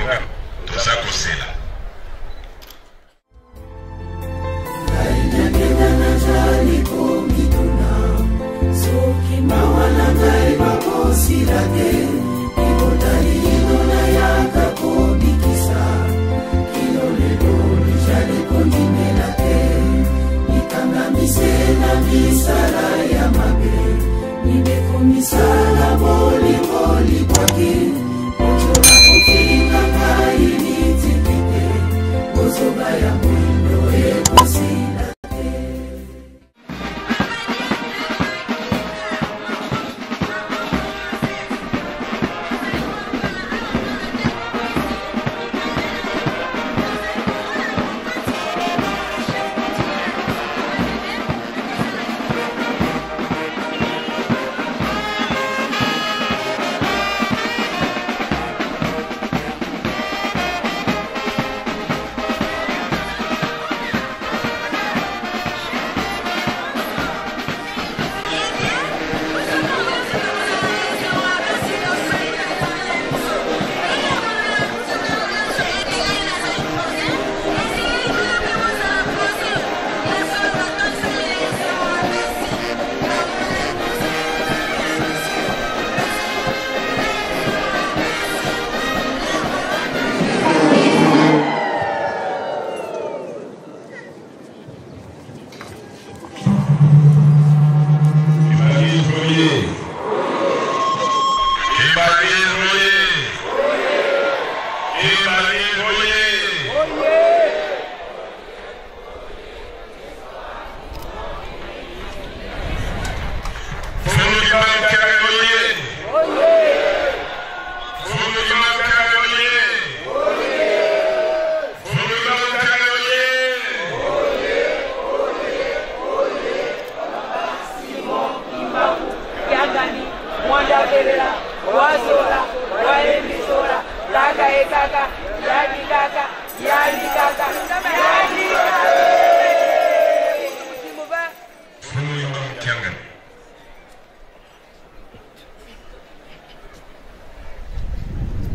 programme toza kosela. Soki mawa na ngai bakosila te, libota lino nayaka kobikisa, kino lelo lijali kondimela te, likangamise na misala ya mabe, mibeko misala bolingo libwaki, kotyola kofinga ngai litiki te, bozoba ya mwindo ekosila te.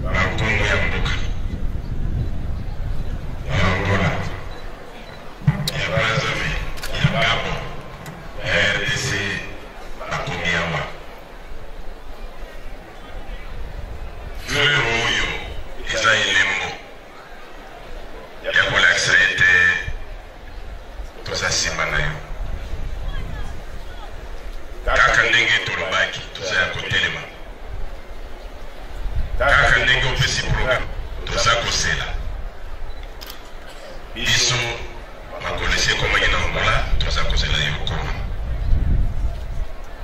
Bakongo ya mboka ya Angola, ya Brazzaville, ya Gabon, ya RDC bakomi awa. Fleur oyo eza elembo ya kolakisa ete toza nsima na yo. Kaka ndenge tolobaki, toza ya kotelema. Kaka ndenge opesi programme, toza kosela. Biso makolo esi ekomaki na Angola, toza kozela yo okoma.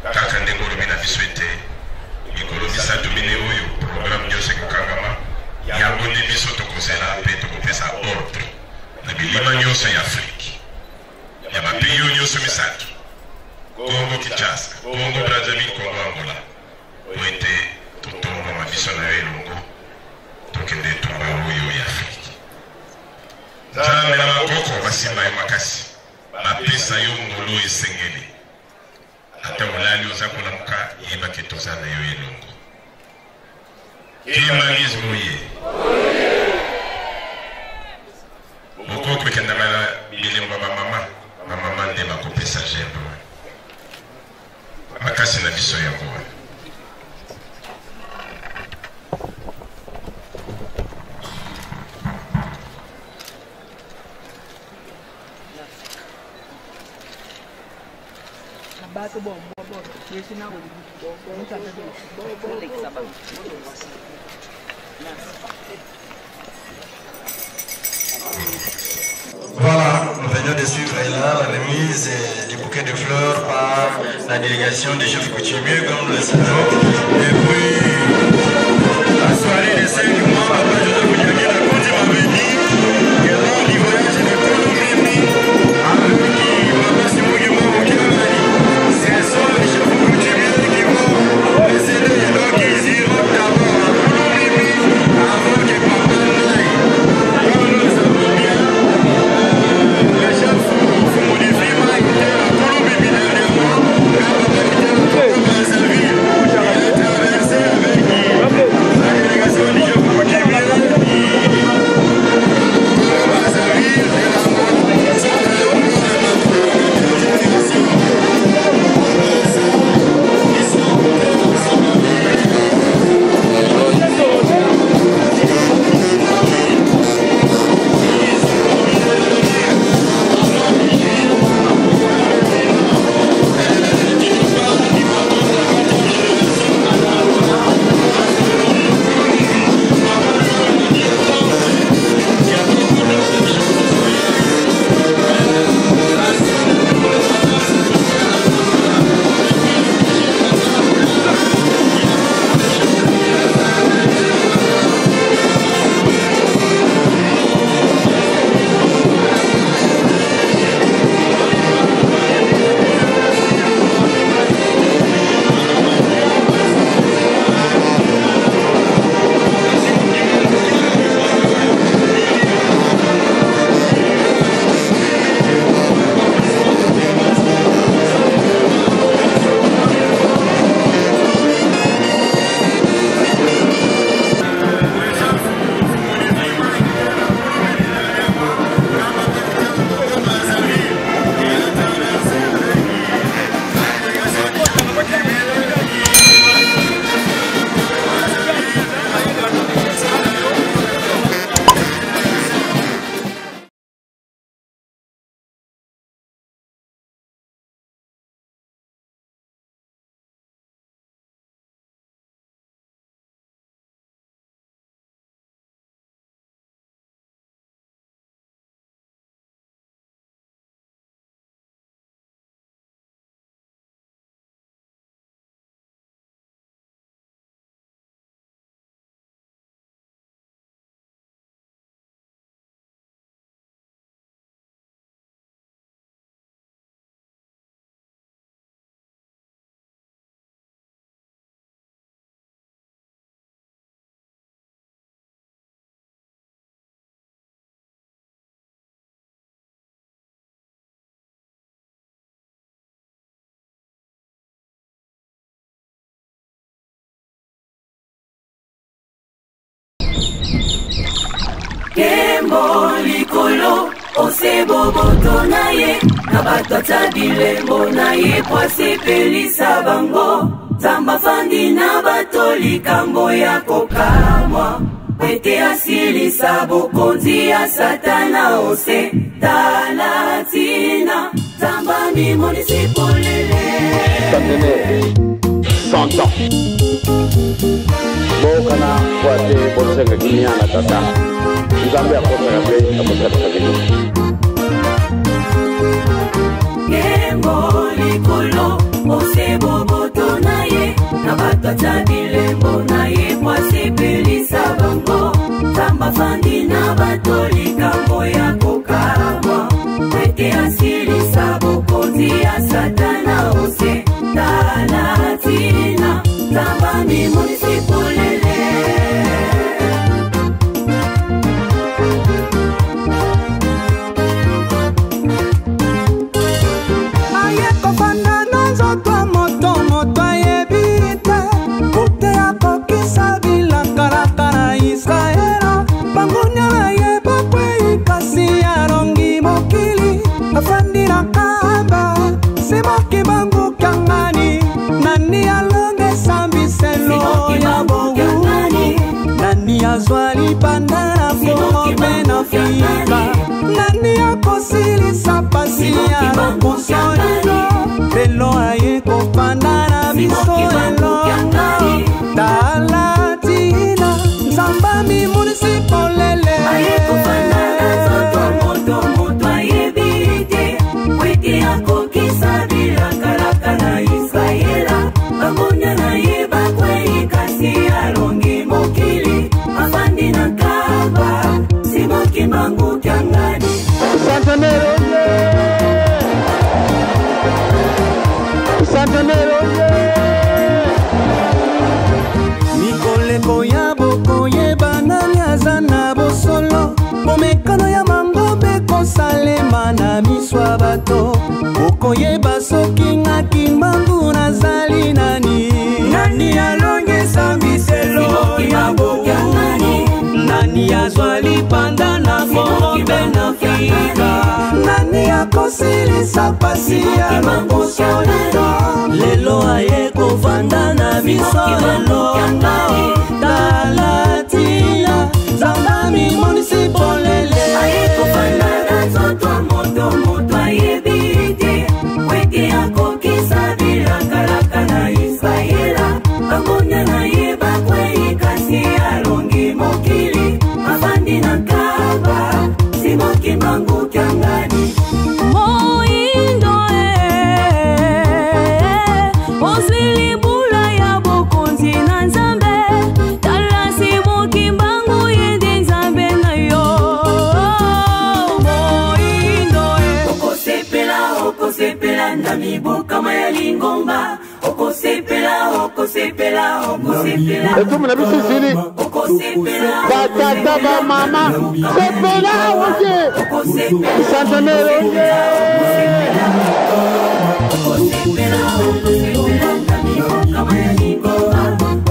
Kaka ndenge olobi na biso ete mikolo misato mine oyo programme nyonso ekokangama, yango nde biso tokozela mpe tokopesa ordre na bilima nyonso ya Afrique, ya ba pays oyo nyonso misato, Congo Kinshasa, Congo Brazzaville, Congo Angola, po ete totombwama biso na yo elongo, tokende etumba oyo ya Afrique. Nzambe na bakoko basimba yo makasi, bapesa yo ngolu esengeli. Ata olali oza kolamuka, yeba ke toza na yo elongo. Kimbanguisme oye! Bokoko ekendaka na bilembo ya ba mama, ba mama nde bakopesa gembe wana. Makasi na biso yango wana. Voilà, nous venions de suivre là la remise du bouquet de fleurs par la délégation des chefs coutumiers, comme nous le savons. Et puis, la soirée de 5 mois, Papa Joseph Bouniagué, la compte m'avait dit que lors du voyage de Kolomimi, avec Papa Simon Guimond Kiangani, ce sont les chefs coutumiers qui vont précéder. Donc ils iront d'abord à Kolomimi avant que Papa n'aille. Comme nous le savons bien, le chef Fumudifima était à Kolomimi dernièrement, quand Papa était à Congo Brazzaville. Il a traversé avec Nkembo likolo ose boboto na ye na bato atya bilembo na ye po asepelisa bango. Nzambe afandi na bato likambo ya kokamwa ete asilisa bokonzi ya Satana ose tala ntina Nzambe amimonisi polele. Centenaire 100 ans bokana po ate bosenga kimia na tata Nzambe akosaka mpe akosalisa bino. Nkembo likolo ose boboto na ye na bato atya bilembo na ye po asepelisa bango. Nzambe afandi na bato likambo ya kokamwa ete asilisa bokonzi ya Satana ose tala ntina Nzambe amimonisi polele. Aye kofanda na nzoto ya moto, moto ayebi te kote akokisa bilakalaka na Israela. Bangunia na ye bakwei kasi alongi mokili, afandi na kamba simoki bangukiangani. Nani alongesa mbiselo ya bowumbu? Nani azwa libanda na Kongo mpe na Afrika? Nani akosilisa pasi ya lokosolino? Lelo aye kofanda na biso elongo. Tala ntina Nzambe amimonisi polele. Aye kofanda na nzoto moto, moto ayebi te po ete akokisa bilakalaka na Israela. Bangunia na ye bakwei kasi alongi mokili, afandi na nkamba simoki bangukiangani. Centenaire Centenaire Mikoleko ya bokoyeba nani aza na bosolo. Bomekano ya mangombe ekosalema na miso ya bato. Okoyeba soki ngaki mbangu nazali nani. Nani alongesa mbiselo ya bowumbu? Nani azwa lipanda na Kongo mpe na Afrika? Nani akosilisa pasi ya lokosolito? Lelo aye kovanda na biso elongo. Tala ntina Nzambe amimonisi polele. Aye kofanda na nzoto ya moto, moto ayebi te po ete akokisa bilakalaka na Israela. Bangunia na ye bakwei kasi alongi mokili, afandi na nkamba simoki bangukiangani. Moindo ozwi libula ya bokonzi na Nzambe. Tala simoki mbangu ye nde Nzambe na yo. Moindo Okosepela, okosepela na mibokama ya lingomba. Okosepela, okosepela, okosepela. Etumu na biso esili. Okosepela, Batata bamama sepela oye Centenaire oye. Okosepela, okosepela na mibokama ya lingomba.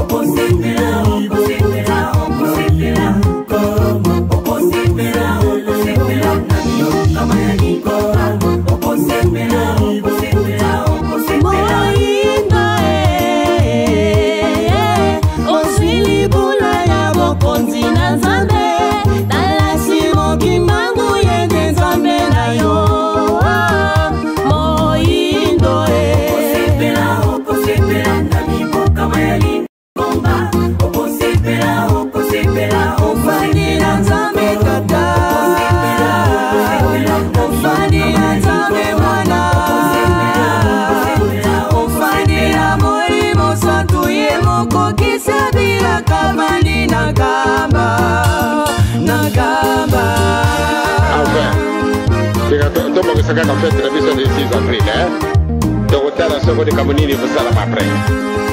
Okosepela, okosepela, okosepela. Okosepela, okosepela na mibokama ya lingomba. Okosepela, okosepela, okosepela. Moindo ozwi libula ya bokonzi na Nzambe. Tala simoki mbangu ye nde Nzambe na yo. Moindo Okosepela, okosepela na mibokama ya lingomba. Okosepela, okosepela, Ofandi na Nzambe Tata, ofandi na Nzambe Mwana, ofandi na Molimo Santu ye mokokisa bilaka vandi na nkamba, na nkamba. Enfin tika tobongisa kaka fête na biso le 6 avril tokotala soko likambo nini ekosalama après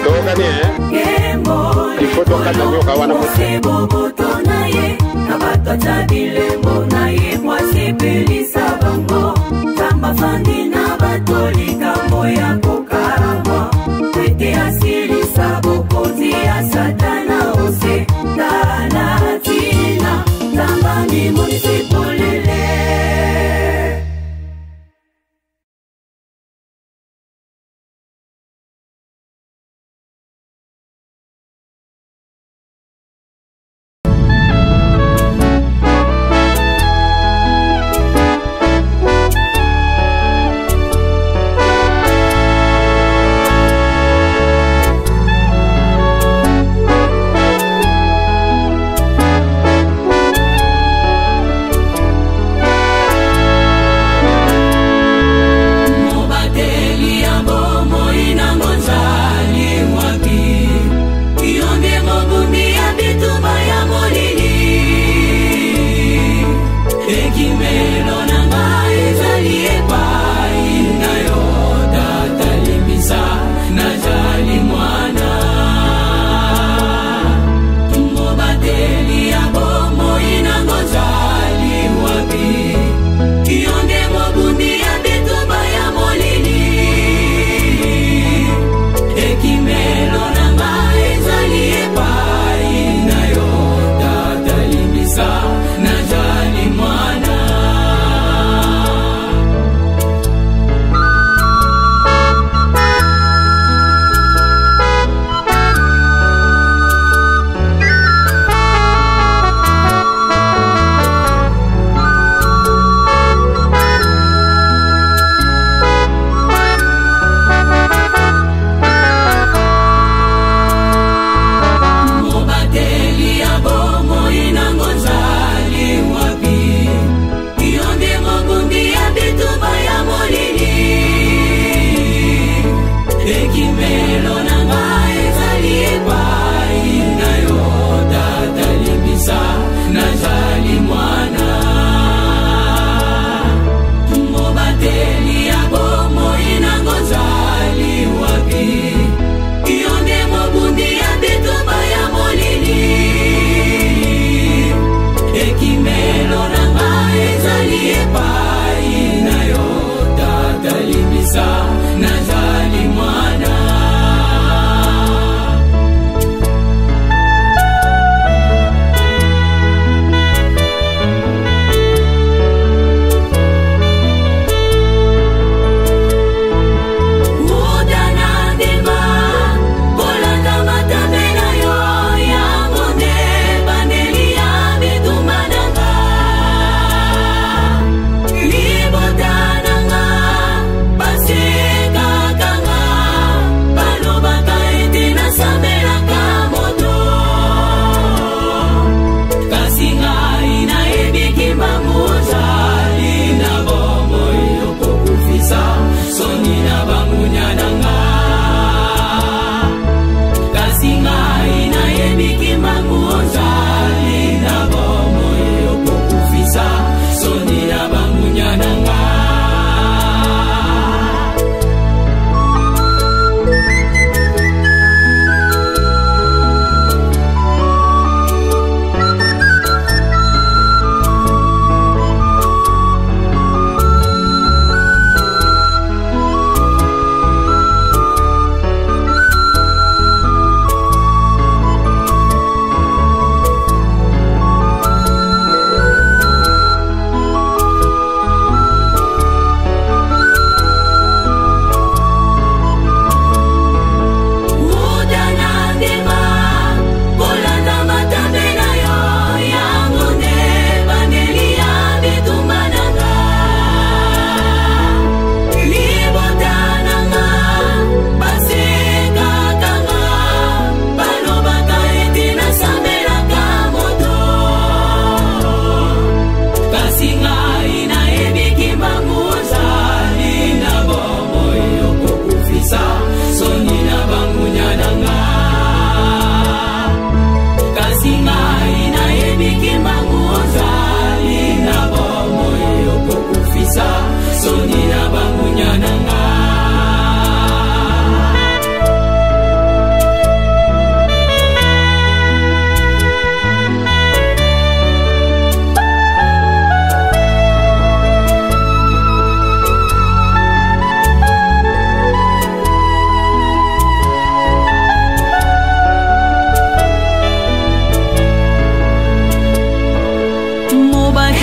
tokokani. Nkembo Il faut tokata nyoka wana. Ose boboto na ye na bato atya bilembo na ye po asepelisa bango. Nzambe afandi na bato likambo ya kokamwa ete asilisa bokonzi ya Satana ose tala ntina Nzambe Amimonisi polele.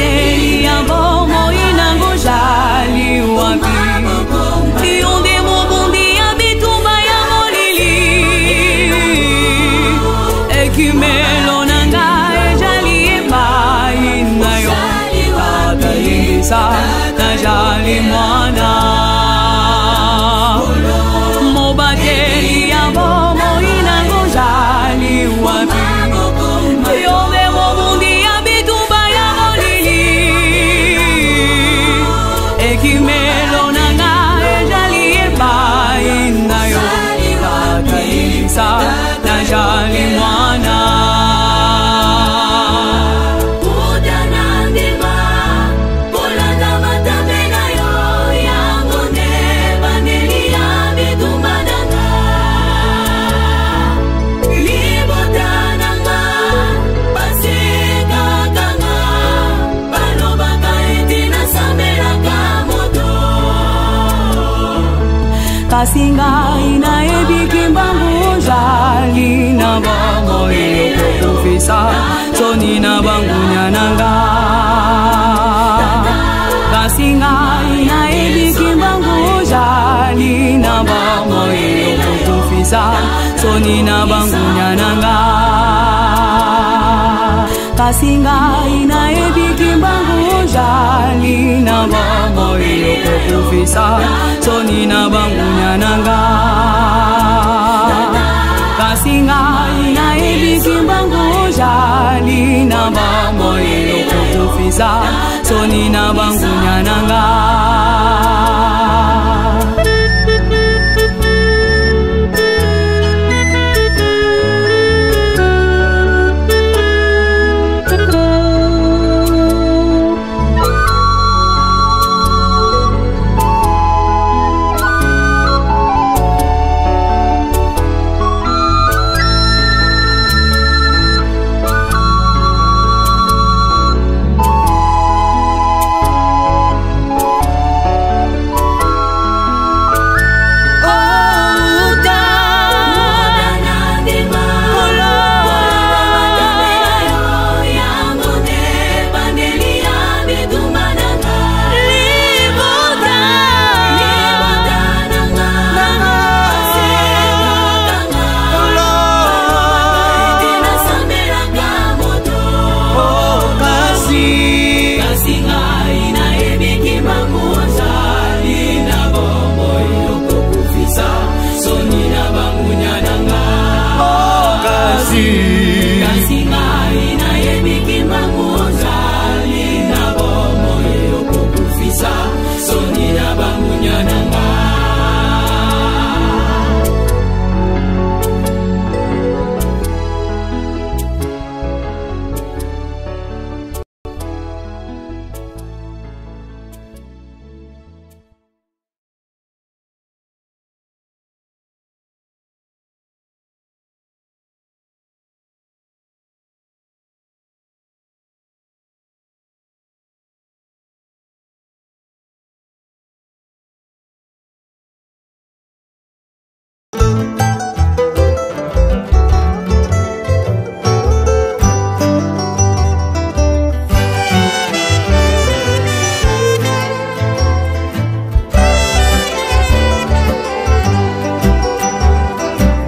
Mobateli ya bomoi nango jali wapi? Yo nde mobundi ya bitumba ya molili. Ekimelo na ngai ejali epai na yo. Tata limbisa, najali mwana. Mobateli ya bomoi nango jali wapi? Yo nde mobundi ya bitumba ya molili. Ekimelo na ngai ejali epai na yo. Tata limbisa, najali mwana. Kasi ngai nayebiki mbangu ozali na bomoi okokufisa soni na bangunya na nga. Kasi ngai nayebiki mbangu ozali na bomoi okokufisa soni na bangunya na nga. Kasi ngai nayebiki mbangu ozali na bomoi okokufisa soni na bangunya na nga. Kasi ngai nayebiki mbangu ozali na bomoi okokufisa soni na bangunya na nga.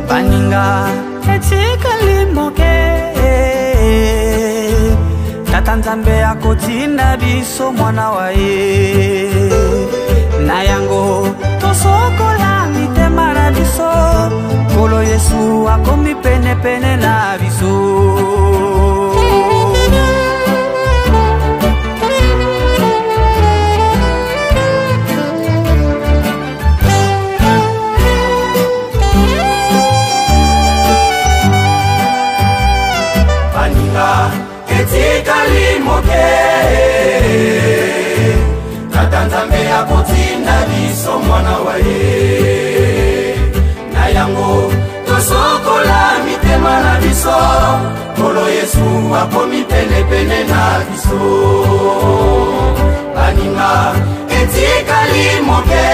Baninga etikali moke, tata Nzambe akotinda biso mwana wa ye. Na yango tosokola mitema na biso, Nkolo Yesu akomi penepene na biso. Baninga etikali moke, tata Nzambe akotinda biso mwana wa ye. Na yango tosokola mitema na biso, Nkolo Yesu akomi penepene na biso. Baninga etikali moke,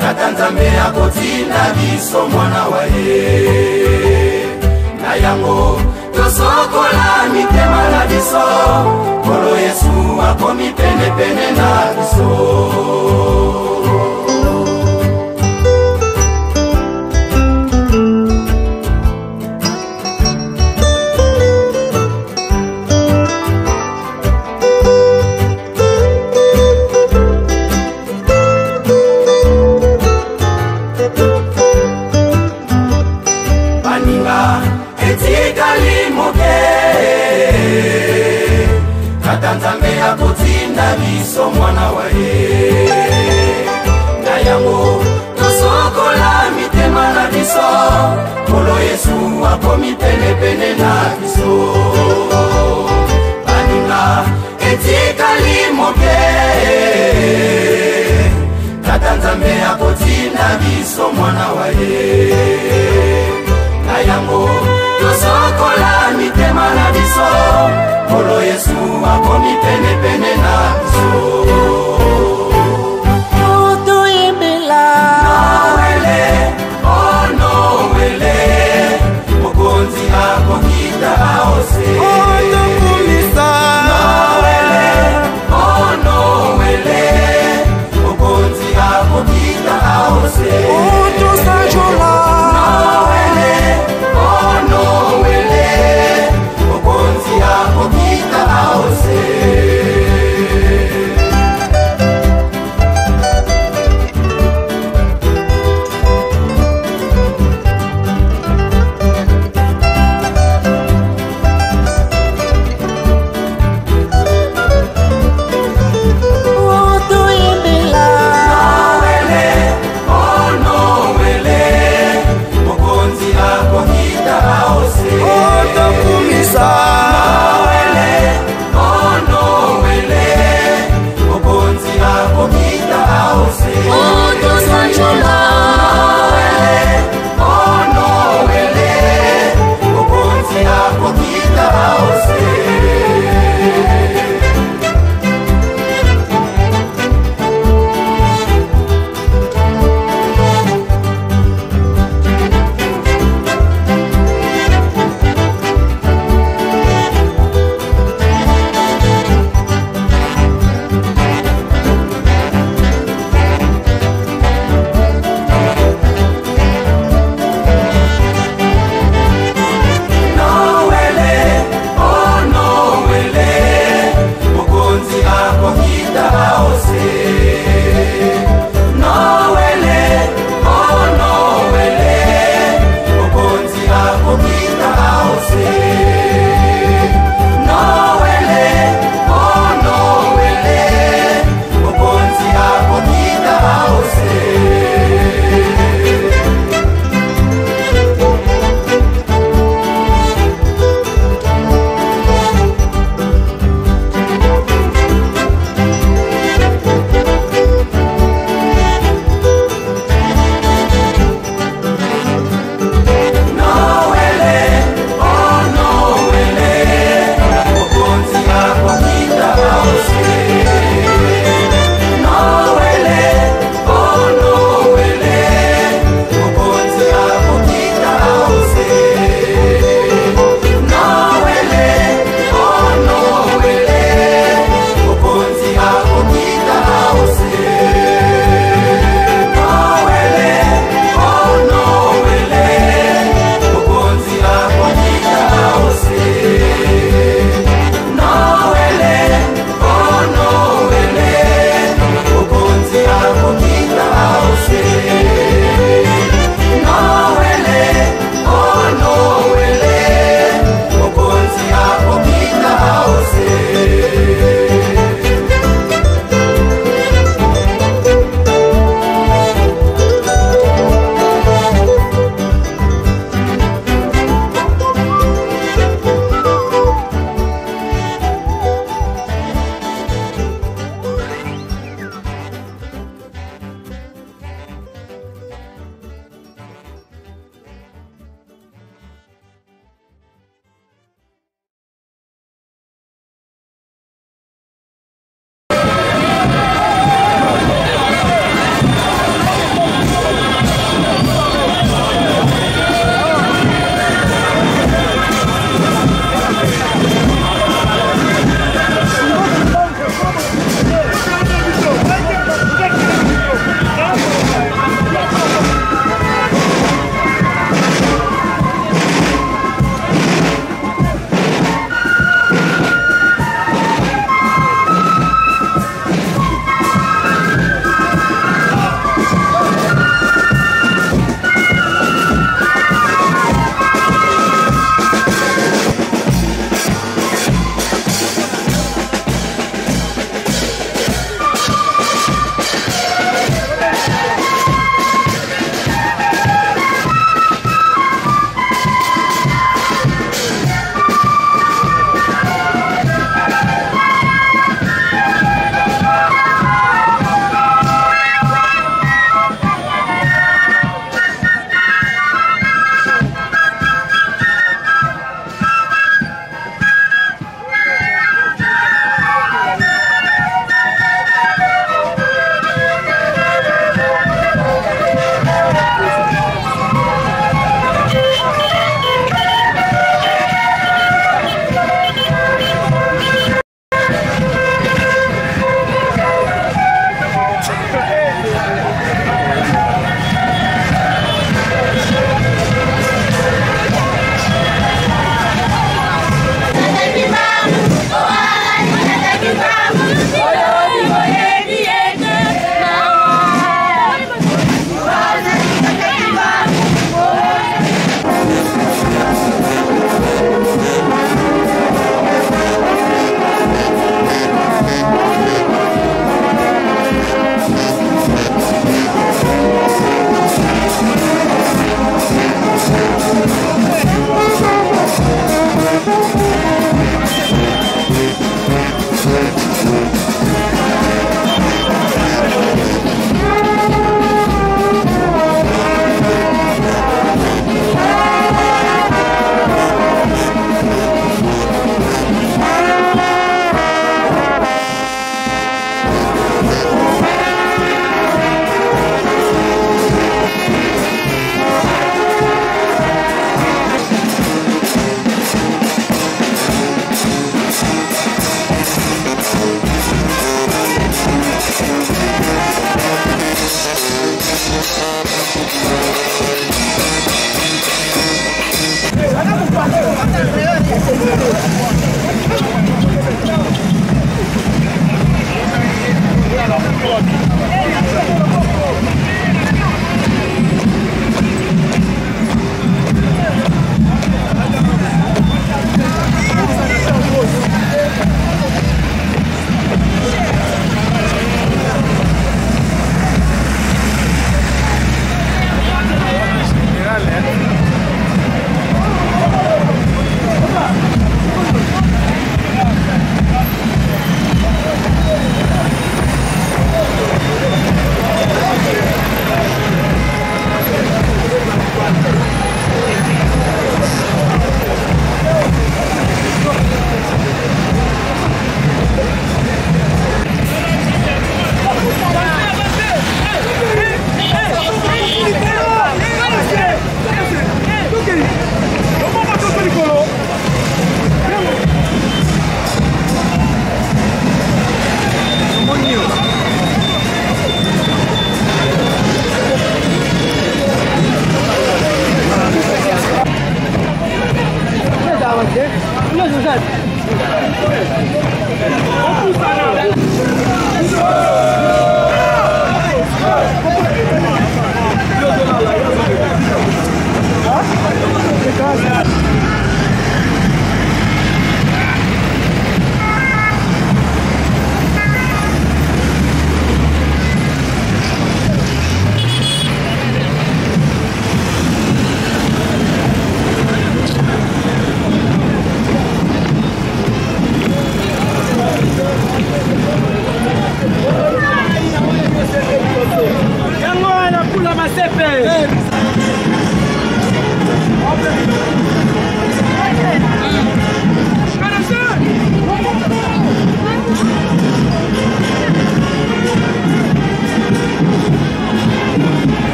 tata Nzambe akotinda biso mwana wa ye. Na yango tosokola mitema na biso, biso mwana wa ye. Na yango tosokola mitema na biso, Nkolo Yesu akomi penepene na biso. Baninga etikali moke, Tata Nzambe akotinda biso mwana wa ye. Na yango tosokola mitema na biso, Nkolo Yesu akomi penepene na biso. Toyembela Noele, oh Noele, mokonzi akokita aose. Tokumisa Noele, oh Noele, mokonzi akokita aose. Tosanjola.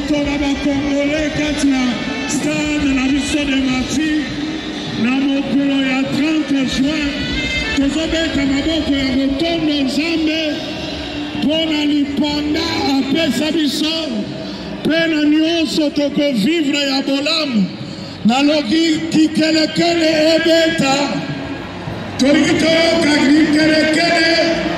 Boboto na bakongole kati na stade na biso de martyr na mokolo ya 30 juin, tozobeta maboko ya kotondo Nzambe mpo na lipanda apesa biso mpe na nyonso tokovivre ya bolamu. Nalobi kikelekele ebeta, tolingi toyoka kikelekele.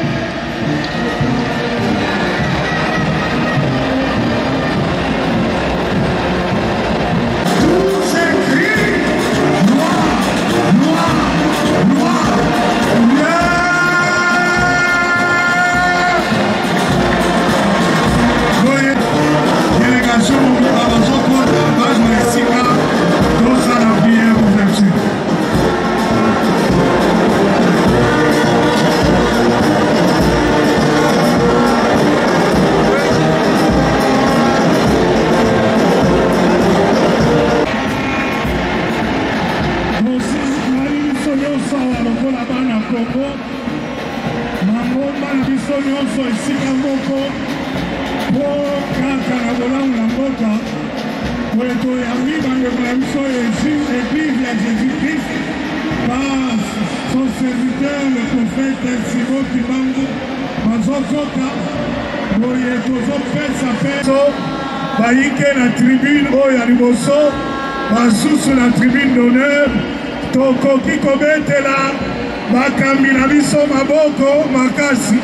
Mangomba na biso nyonso esika moko mpo kaka na bolamu na mboka. Boye toyambi bandeko na biso Église ya Jésus-Christ par son serviteur le prophète Simon Kimbangu bazokota. Boye tozopesa mpe bayike na tribune oyo ya liboso, basusu na tribune d'honneur. Tokoki kobetela bakambi na biso maboko makasi.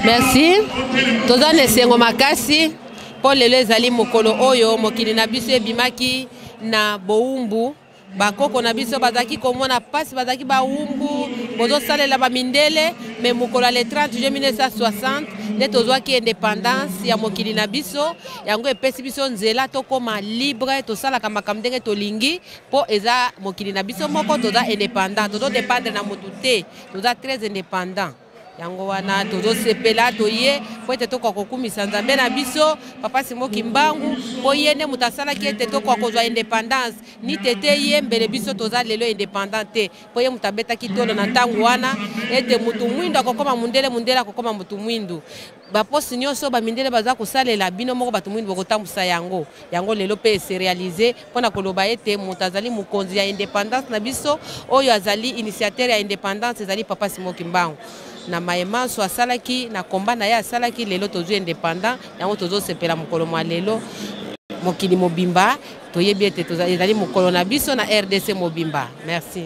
Merci. Toza na esengo makasi mpo lelo ezali mokolo oyo mokili na biso ebimaki na bowumbu. Bakoko na biso bazalaki komona mpasi, bazalaki bawumbu, bozosalela bamindele. Me mokolo ya le 30 juin 1960 nde tozwaki independance ya mokili na biso. Yango epesi biso nzela tokóma libre, tosalaka makambo ndenge tolingi mpo eza mokili na biso moko, toza independant, tozodependre na motu te, toza très independant. Yango wana tozosepela, toye mpo ete tokoka kokumisa Nzambe na biso Papa Simon Kimbangu, mpo ye nde moto asalaki ete tokoka kozwa independance. Ni tete ye mbele biso toza lelo independant te, mpo ye moto abetaki tolo na ntango wana ete motu mwindu akokoma mundele, mundele akokoma motu mwindu. Baposte nyonso bamindele baza kosalela, bino moko bato mwindu bokotambusa yango. Yango lelo mpe ese réalise mpo na koloba ete moto azali mokonzi ya independance na biso, oyo azali initiateur ya independance ezali Papa Simon Kimbangu. Na maye manso asalaki na komba na ye asalaki, lelo tozwi independant. Yango tozosepela mokolo mwa lelo, mokili mobimba toyebi ete ezali mokolo na biso na RDC mobimba. Merci.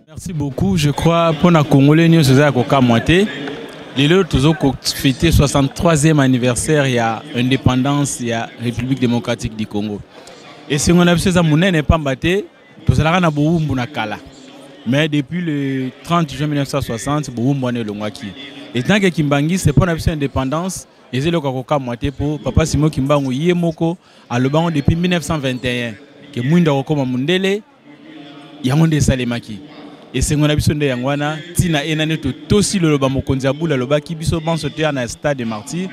Merci beaucoup. Je crois pour la Congolais nyonso eza ya kokamwa te. Lelo tozo fêter 63e anniversaire ya indépendance ya République démocratique du Congo. Esengo na biso eza monene pamba te tozalaka na bowumbu na kala. Mais depuis le 30 juin 1960 bowumbu wana elongwaki. Et tant que Kimbanguiste mpo na biso indépendance eza eloko ya kokamwa te mpo Papa Simon Kimbangu ye moko alobango depuis 1921 ke mwindo akokoma mondele. Yango nde esalemaki. Esengo na biso nde yango wana, ntina ena nde totosi loloba mokonzi ya bula alobaki biso banso toya na stade de Martyrs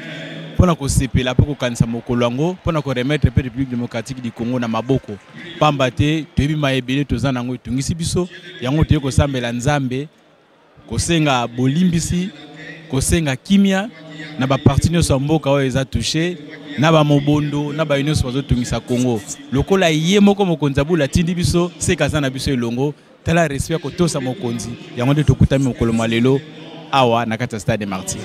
mpo na kosepela mpe kokanisa mokolo yango mpo na koremettre mpe République démocratique du Congo na maboko, pamba te toyebi maye ebele toza na yango etungisi biso. Yango toye kosambela Nzambe, kosenga bolimbisi, Kosenga kimia na ba parti nyonso ya mboka oyo eza touché na bamobondo na bayo nyonso bazotungisa Congo. Lokola ye moko mokonzi ya bula atindi biso seka aza na biso elongo, tala respect ya kotosa mokonzi yango nde tokutami mokolo mwa lelo awa na kati ya stade des Martyrs.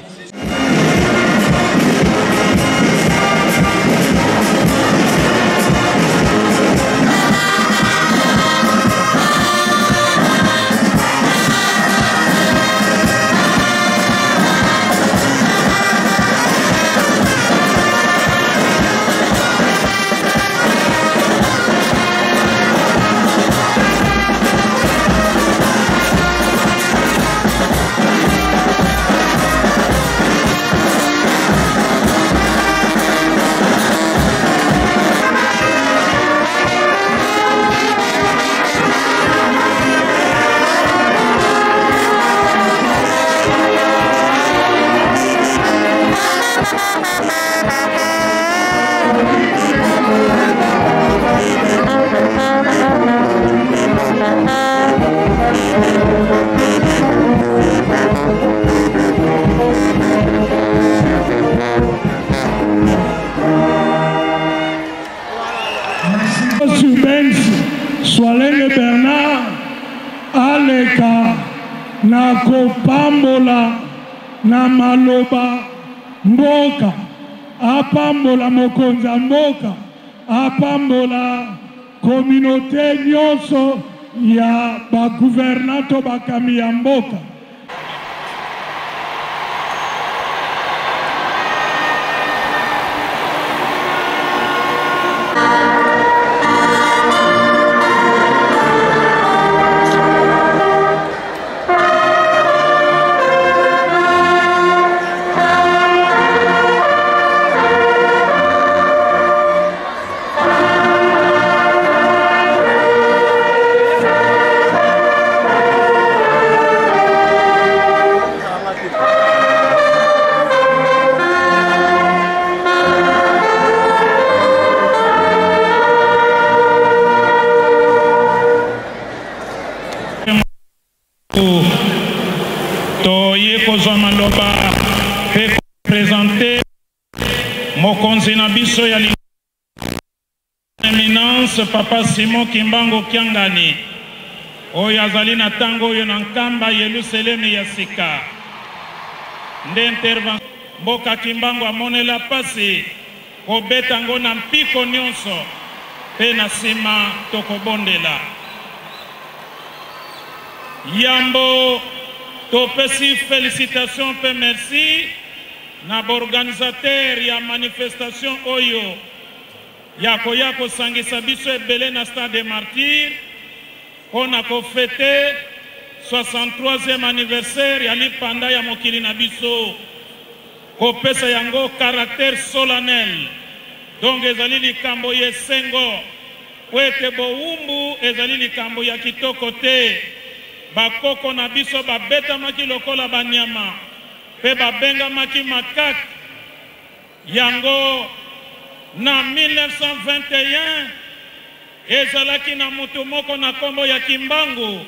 Swalenge Bernard aleka na kopambola na maloba mboka, apambola mokonzi ya mboka, apambola communauté nyonso ya ba gouvernants to bakambi ya mboka. Toye kozwa maloba mpe kopresente mokonzi na biso ya Eminence Papa Simon Kimbangu Kiangani, oyo azali na ntango oyo na Nkamba Yelusalemi ya sika. Nde intervention mboka Kimbangu amonela pasi kobeta ngo na mpiko nyonso, mpe na nsima tokobondela. Yambo topesi felicitation mpe merci na baorganisateur ya manifestation oyo ya koya kosangisa biso ebele na Stade des Martyrs mpo na kofete 63e anniversaire ya lipanda ya mokili na biso, kopesa yango caractère solennel. Donc ezali likambo ya esengo mpo ete bowumbu ezali likambo ya kitoko te. Bakoko na biso babetamaki lokola banyama mpe babengamaki macaques. Yango na 1921, ezalaki na mutu moko na kombo ya Kimbangu.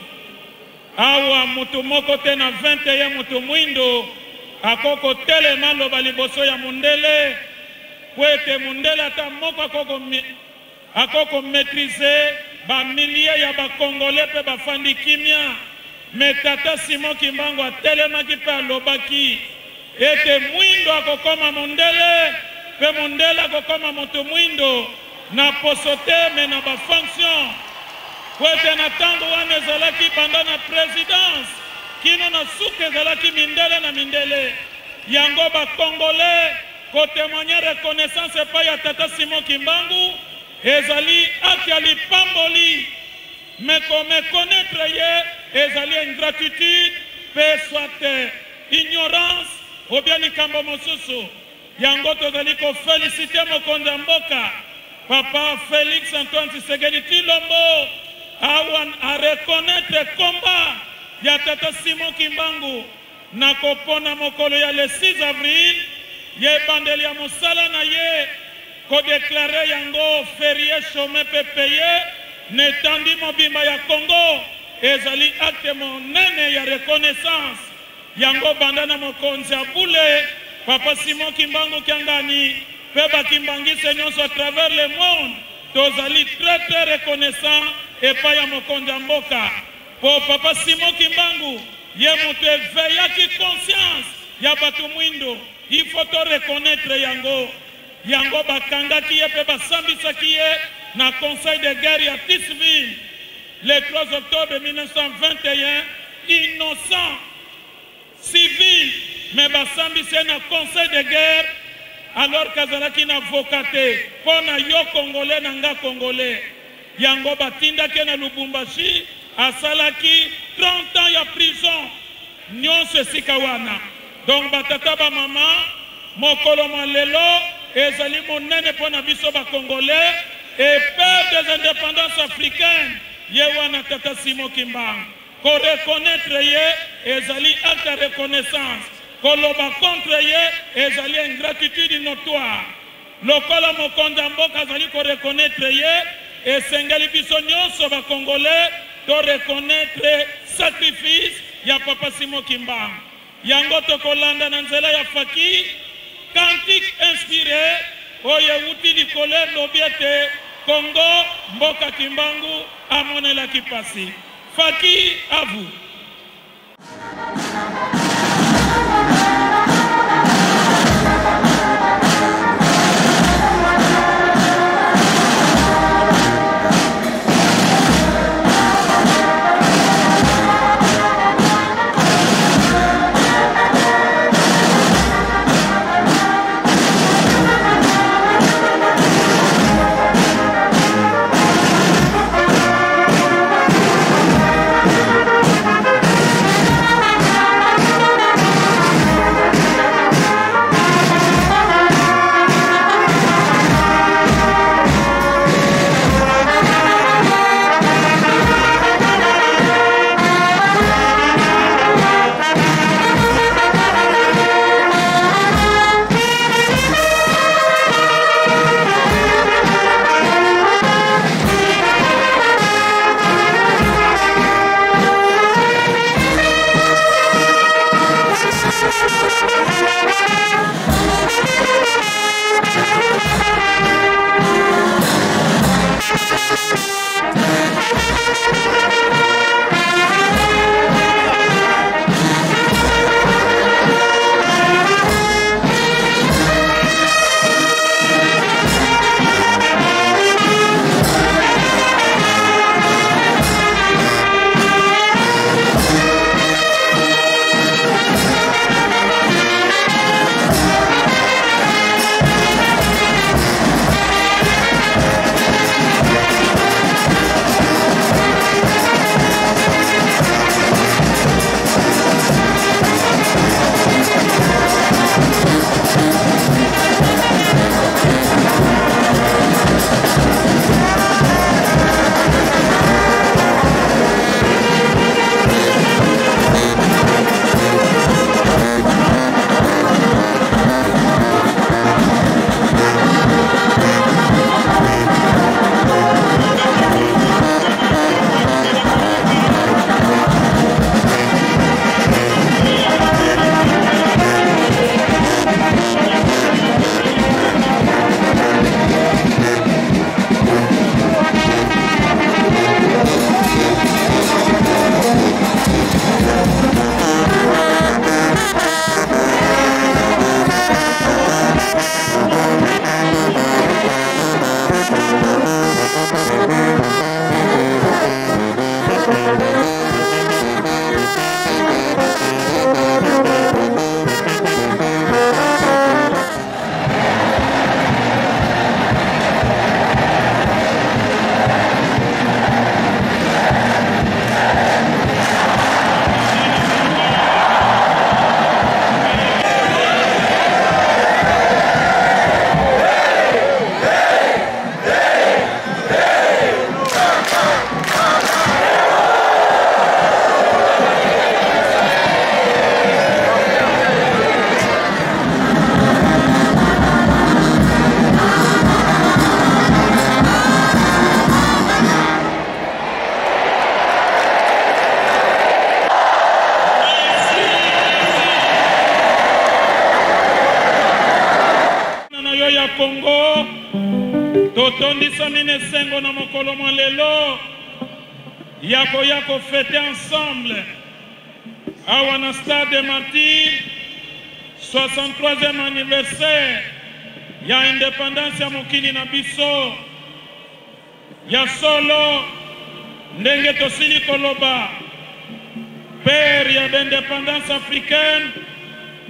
Awa mutu moko te na 21 mutu muindu ako kotelema aloba liboso ya mundele, po ete mundele ata moko ako ako ko maitriser ba milliers ya ba congolais pe bafandi kimia. Mais tata Simon Kimbangu atelemaki pe alobaki ete muindo akokoma mondele pe mondele akokoma moto muindo na poso te mais na ba fonctions, po ete na tango wana ezalaki banda na presidence kino na suka ezalaki mindele na mindele. Yango ba congolais Ko temoigner reconnaissance epai ya tata Simon Kimbangu ezali acte ya lipamboli, mais ko meconnaitre ye ezali ingratitude pe soit ignorance ou bien likambo mosusu. Yango tozali ko feliciter mokonzi ya mboka papa Felix Antoine Tshisekedi Tshilombo awa a reconnaitre combat ya tata Simon Kimbangu Na kopona mokolo ya le 6 avril ya ebandeli ya mosala na ye, ko declarer yango ferie chome mpe paye na etandi mobimba ya Congo ezali acte monene ya reconnaissance. Yango banda na mokonzi ya bule Papa Simon Kimbangu Kiangani mpe ba kimbanguiste nyonso à travers le monde, tozali très très reconnaissant epai ya mokonzi ya mboka mpo Papa Simon Kimbangu ye moto eveillaki conscience ya bato mwindo. Il faut to reconnaître yango. Yango bakangaki ye mpe basambisaki ye na conseil de guerre ya Thysville le 3 octobre 1921, innocent civil, mais basambisi ye na conseil de guerre alors qu'azalaki na avocat te. Mpo na yo congolais na nga congolais, yango batindaki ye na Lubumbashi, asalaki 30 ans ya prison nyonso esika wana. Donc batata ba mama, mokolo mwa lelo ezali monene mpo na biso ba congolais et père des independances africaines ye wana tata Simon Kimbangu. Ko reconnaître ye ezali acte ya reconnaissance, koloba contre ye ezali ingratitude notoire. Lokola mokonzi ya mboka azali ko reconnaître ye, esengeli biso nionso ba congolais to reconnaître sacrifice ya papa Simon Kimbangu. Yango tokolanda na nzela ya Faki, cantique inspire oyo ewuti likolo elobi ete Congo mboka Kimbangu amonelaki pasi. Faki à vous. yo ya Congo, totondisami na esengo na mokolo mwa lelo ya koya kofete ensemble awa na Stade des Martyrs 63e anniversaire ya independance ya mokili na biso. Ya solo, ndenge tosili koloba, père ya b'independance africaine,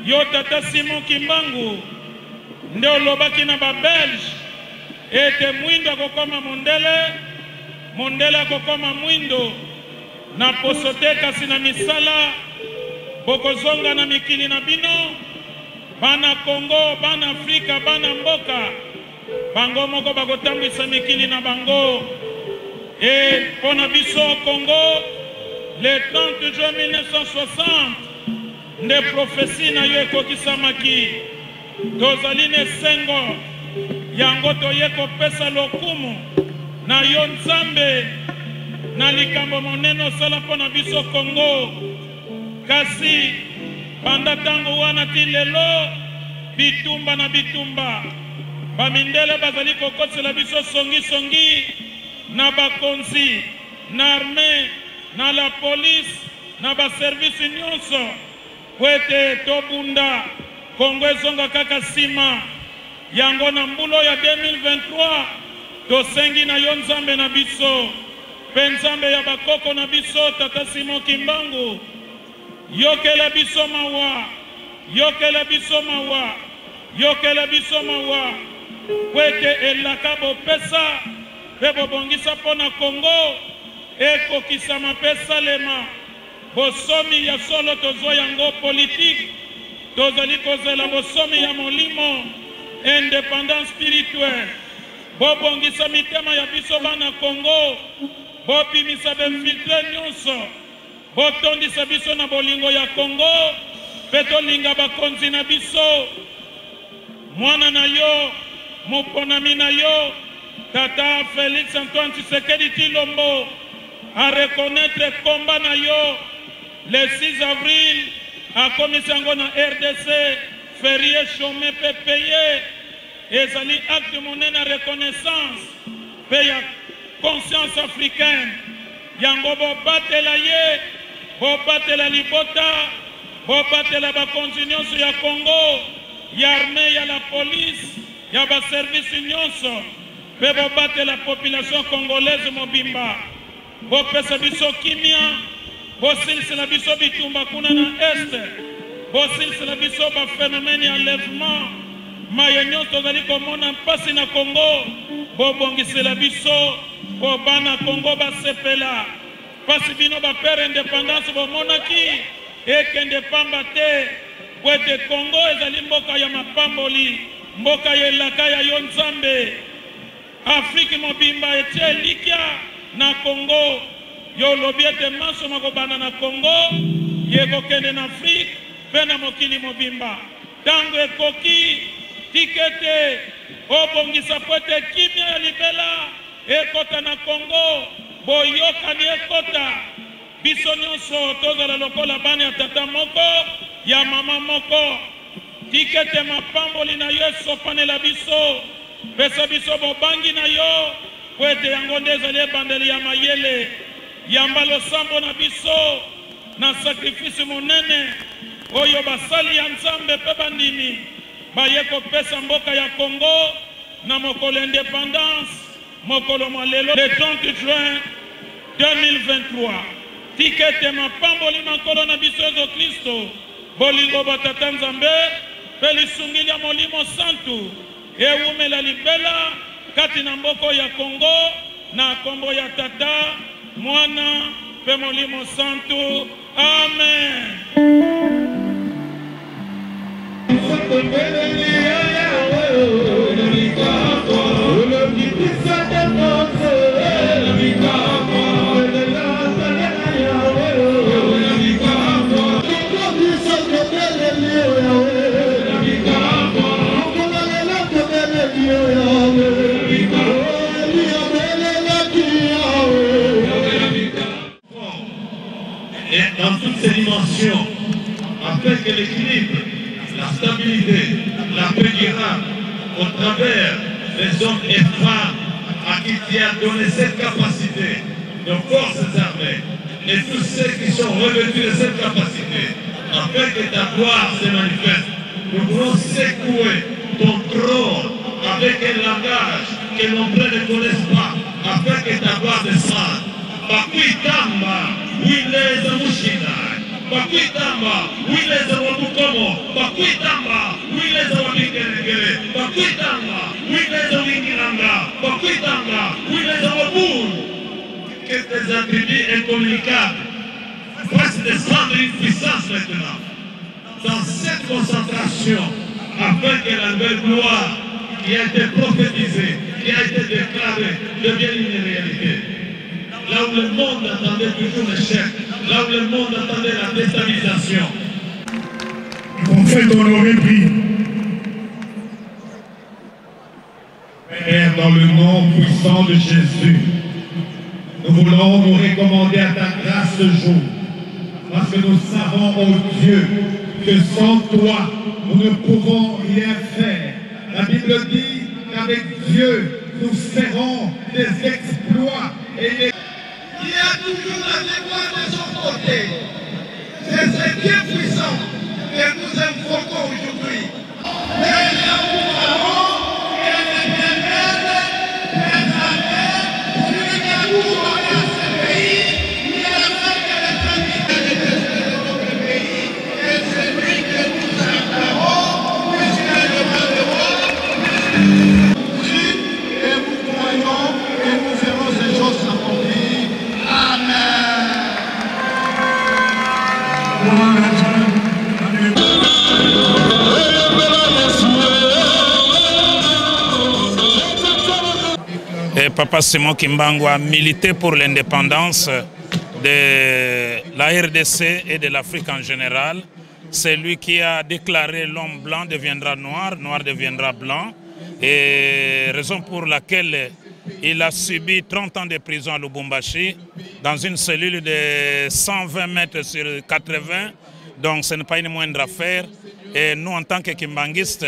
yo tata Simon Kimbangu nde olobaki na ba Belges ete mwindo akokoma mondele, mondele akokoma mwindo, na poso te kasi na misala, bokozonga na mikili na bino, bana Congo, bana Afrika, bana mboka. Bango moko bakotambwisa mikili na bango. E mpo na biso Congo, le 30 juin 1960 nde prophetie na yo ekokisamaki. Tozali na esengo yango toye kopesa lokumu na yo Nzambe na likambo monene osala mpo na biso Congo. Kasi banda tango wana ti lelo, bitumba na bitumba. Ba mindele bazali kokosela biso songi songi na bakonzi, na armee, na la police, na ba services nionso mpo ete tobunda Congo ezonga kaka sima. Yango na mbula oyo ya 2023, tosengi na yo Nzambe na biso mpe Nzambe ya bakoko na biso Tata Simon Kimbangu, yokela biso mawa, yokela biso mawa, yokela biso mawa, mpo ete elaka bopesa mpe bobongisa mpo na Congo ekokisama mpe esalema. Bosomi ya solo tozwa yango politique, tozali kozela bosomi ya molimo, independance spirituelle. Bobongisa mitema ya biso bana Congo, bobimisa b'infiltres nionso, botondisa biso na bolingo ya Congo mpe tolinga bakonzi na biso. Mwana na yo, moponami na yo, Tata Felix Antoine Tshisekedi Tshilombo, a reconnaitre combat na yo le 6 avril, akomisi yango na rdc ferie chome mpe paye. Ezali acte monene ya reconnaissance mpe ya conscience africaine. Yango bobatela ye, bobatela libota, bobatela bakonzi nionso ya Congo, ya armee, ya la police, ya ba services nionso mpe bobatela population congolaise mobimba. Bopesa biso kimia, bosilisela biso bitumba kuna na Est, bosilisela biso ba phenomènes ya enlèvement, maye nionso tozali komona mpasi na Congo, bobongisela biso mpo bana Congo basepela. Mpasi bino ba pères independance bomonaki ekende pamba te, mpo ete Congo ezali mboka ya mapamboli, mboka ya elaka ya yo Nzambe. Afrique mobimba etie elikya na Congo. Yo olobi ete manso makobanda na Congo, ye ekokende na Afrique mpe na mokili mobimba. Tango ekoki, tika ete obongisa mpo ete kimia ya libela ekota na Congo, boyokani ekota, biso nionso tozala lokola bana ya tata moko, ya mama moko. Tika ete mapamboli na yo esopanela biso. Pesa biso bobangi na yo, mpo ete yango nde ezali ebandeli ya mayele. Yamba losambo na biso na sakrifisi monene oyo basali ya Nzambe mpe bandimi baye kopesa mboka ya Congo na mokolo ya independance, mokolo mwa lelo le 30 juin 2023. Tika ete mapamboli ma Nkolo na biso Yezu Klisto, bolingo bwa Tata Nzambe mpe lisungi lya Molimo Santu ewumela libela kati na mboka oyo ya Congo, na kombo ya Tata, Mwana mpe Molimo Santu. Amen. Et dans toutes ses dimensions, afin que l'équilibre, la stabilité, la paix durable au travers des hommes et femmes à qui tu as donné cette capacité, nos forces armées, et tous ceux qui sont revêtus de cette capacité, afin que ta gloire se manifeste. Nous voulons secouer ton trône avec un langage que nos frères ne connaissent pas, afin que ta gloire descende. Bakuitamba, Wileza Mushina, Bakuitamba, Wileza Wabukomo, Bakuitamba, Wileza Wabingeregere, Bakuitamba, Wileza Wingiranga, Bakuitamba, Wileza Waburu. Que tes attributs incommunicables fassent descendre une puissance maintenant dans cette concentration afin que la nouvelle gloire qui a été prophétisée, qui a été déclarée, devienne une réalité. Là où le monde attendait toujours l'échec, là où le monde attendait la déstabilisation. Prophète honoré prie. Père, dans le nom puissant de Jésus, nous voulons nous recommander à ta grâce ce jour, parce que nous savons, ô Dieu, que sans toi, nous ne pouvons rien faire. La Bible dit qu'avec Dieu, nous ferons des exploits. Et Il a toujours la victoire de son côté. C'est ce Dieu puissant que nous invoquons aujourd'hui. Mais nous avons que l'Éternel est armée, celui qui a tout donné à ce pays, il a fait que les familles de notre pays, et c'est lui que nous acclamons, puisqu'il est le roi des rois, et nous croyons et nous ferons ces choses s'accomplir. Amen. Et Papa Simon Kimbangu a milité pour l'indépendance de la RDC et de l'Afrique en général. C'est lui qui a déclaré l'homme blanc deviendra noir, noir deviendra blanc. Et raison pour laquelle il a subi 30 ans de prison à Lubumbashi, dans une cellule de 120 mètres sur 80. Donc ce n'est pas une moindre affaire. Et nous, en tant que Kimbanguistes,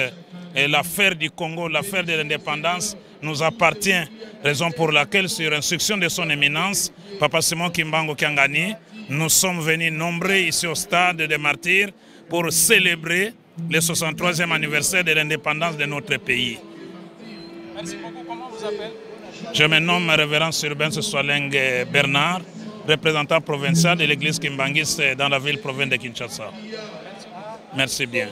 l'affaire du Congo, l'affaire de l'indépendance nous appartient. Raison pour laquelle, sur instruction de son éminence, Papa Simon Kimbangu Kiangani, nous sommes venus nombreux ici au stade des Martyrs pour célébrer le 63e anniversaire de l'indépendance de notre pays. Merci beaucoup. Comment vous appelez? Je me nomme Révérend Surbain Swaleng Bernard, représentant provincial de l'église kimbanguiste dans la ville-province de Kinshasa. Merci bien.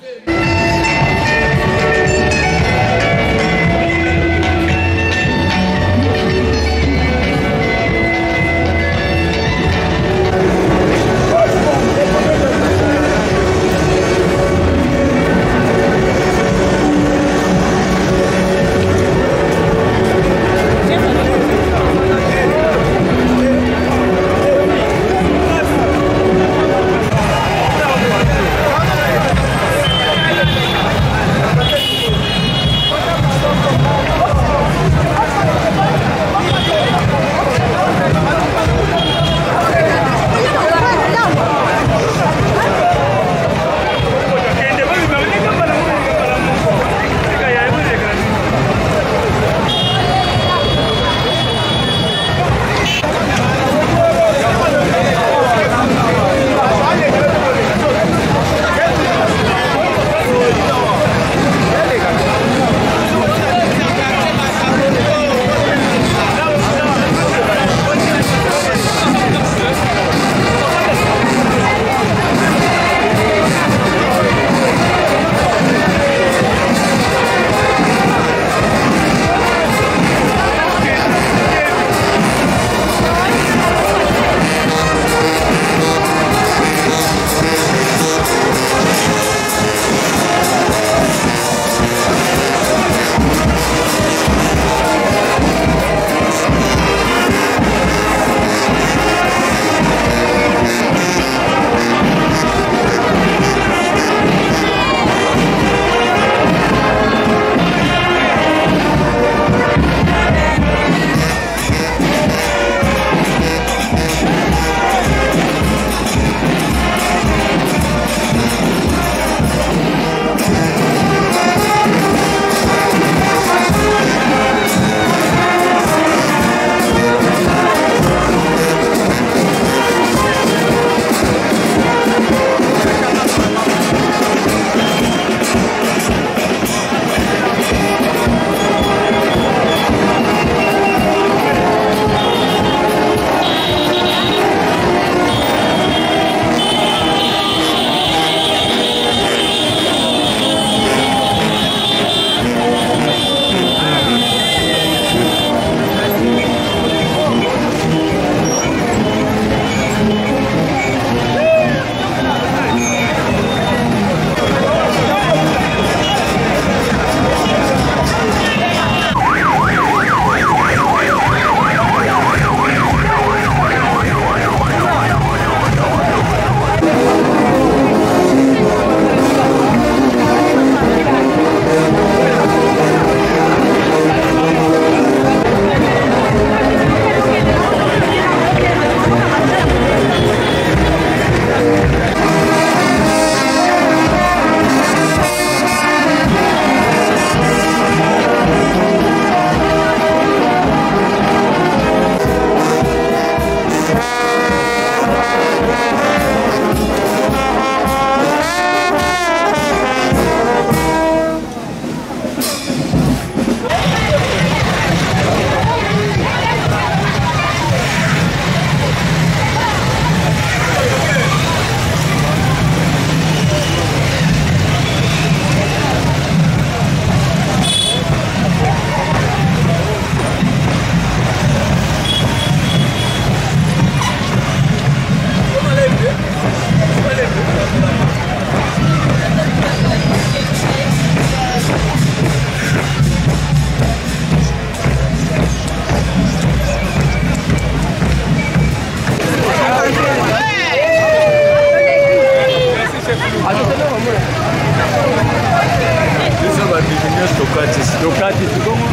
Kati sikongo.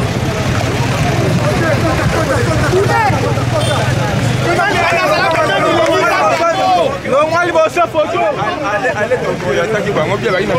Longwa liboso foto. Ataki bango mpe bazali na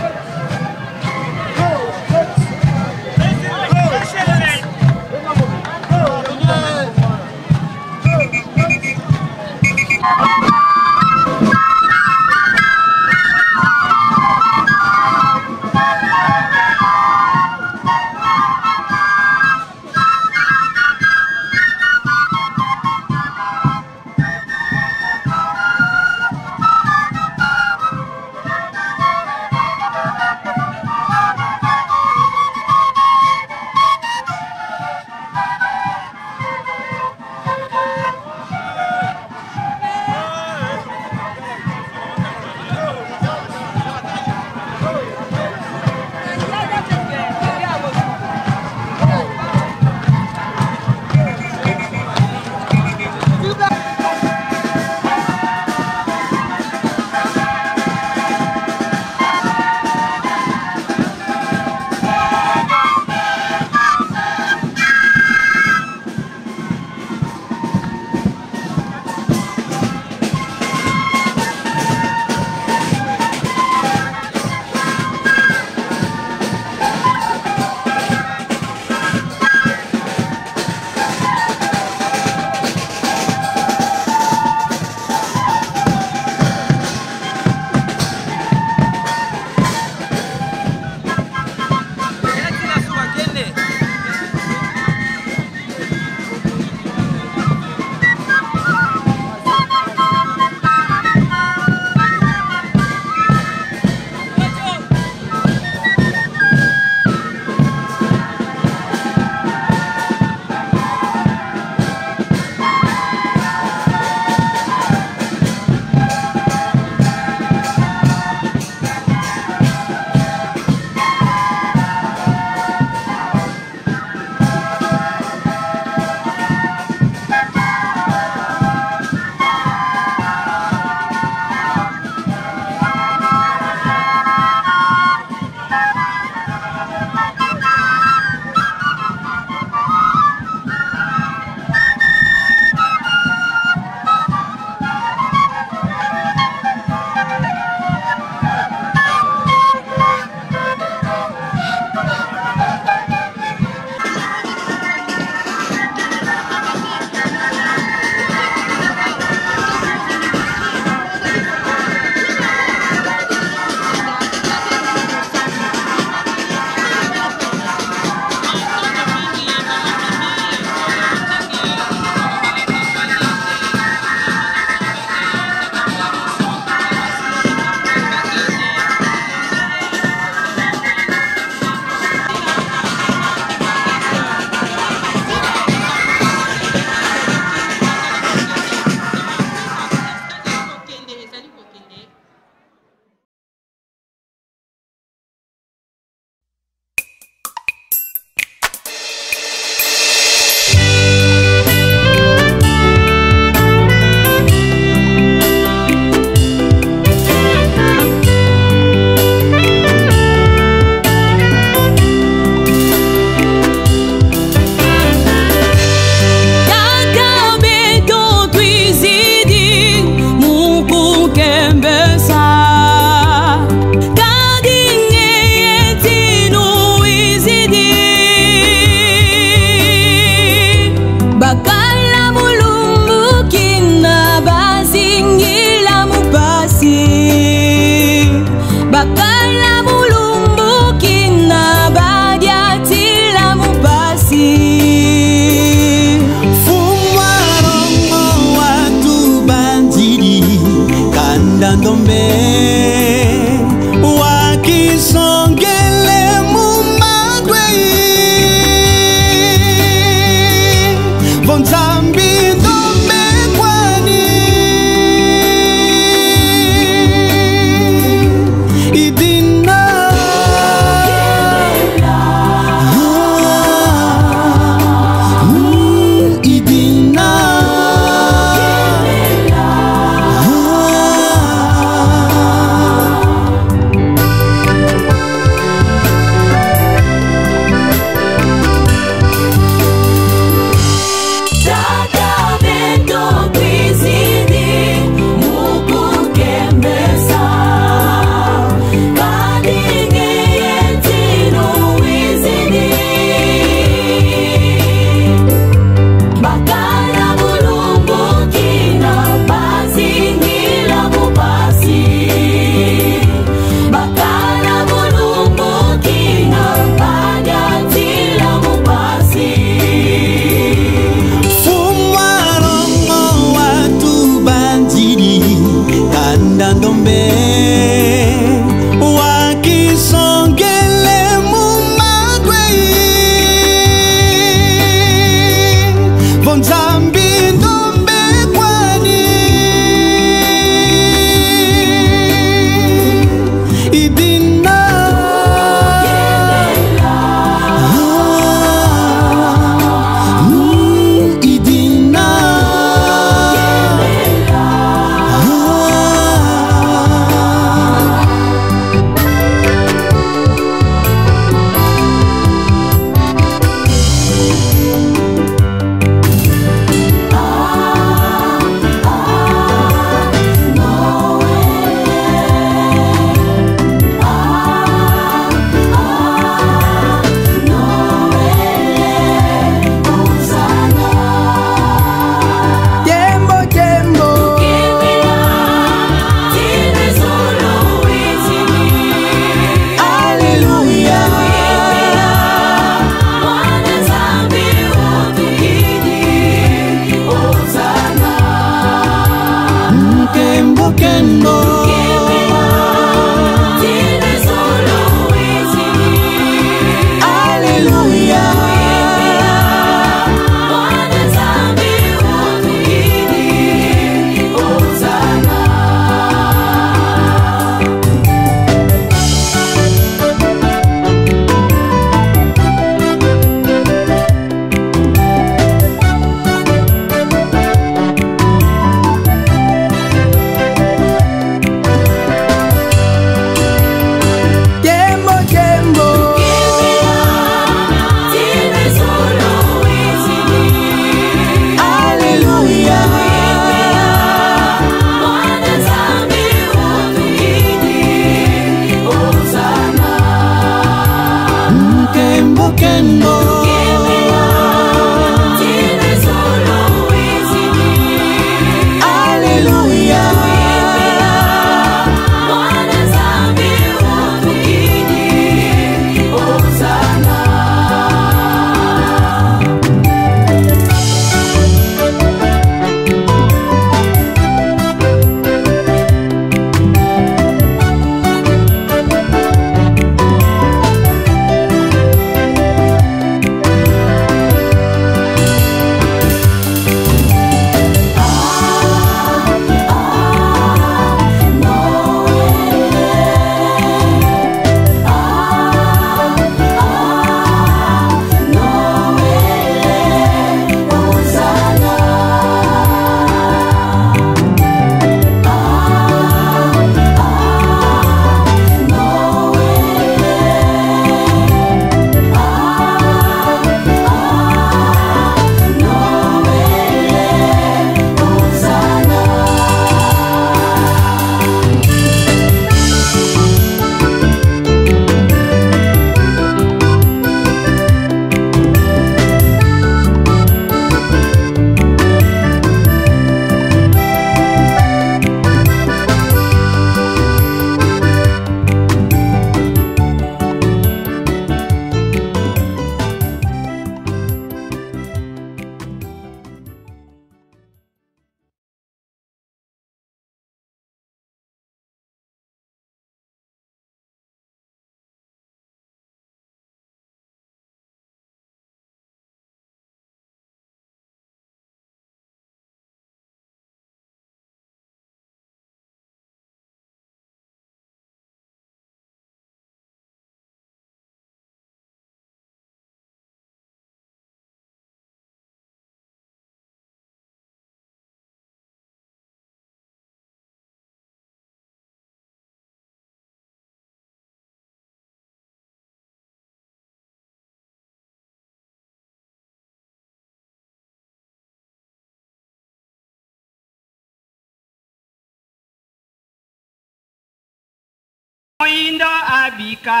Moindo abika.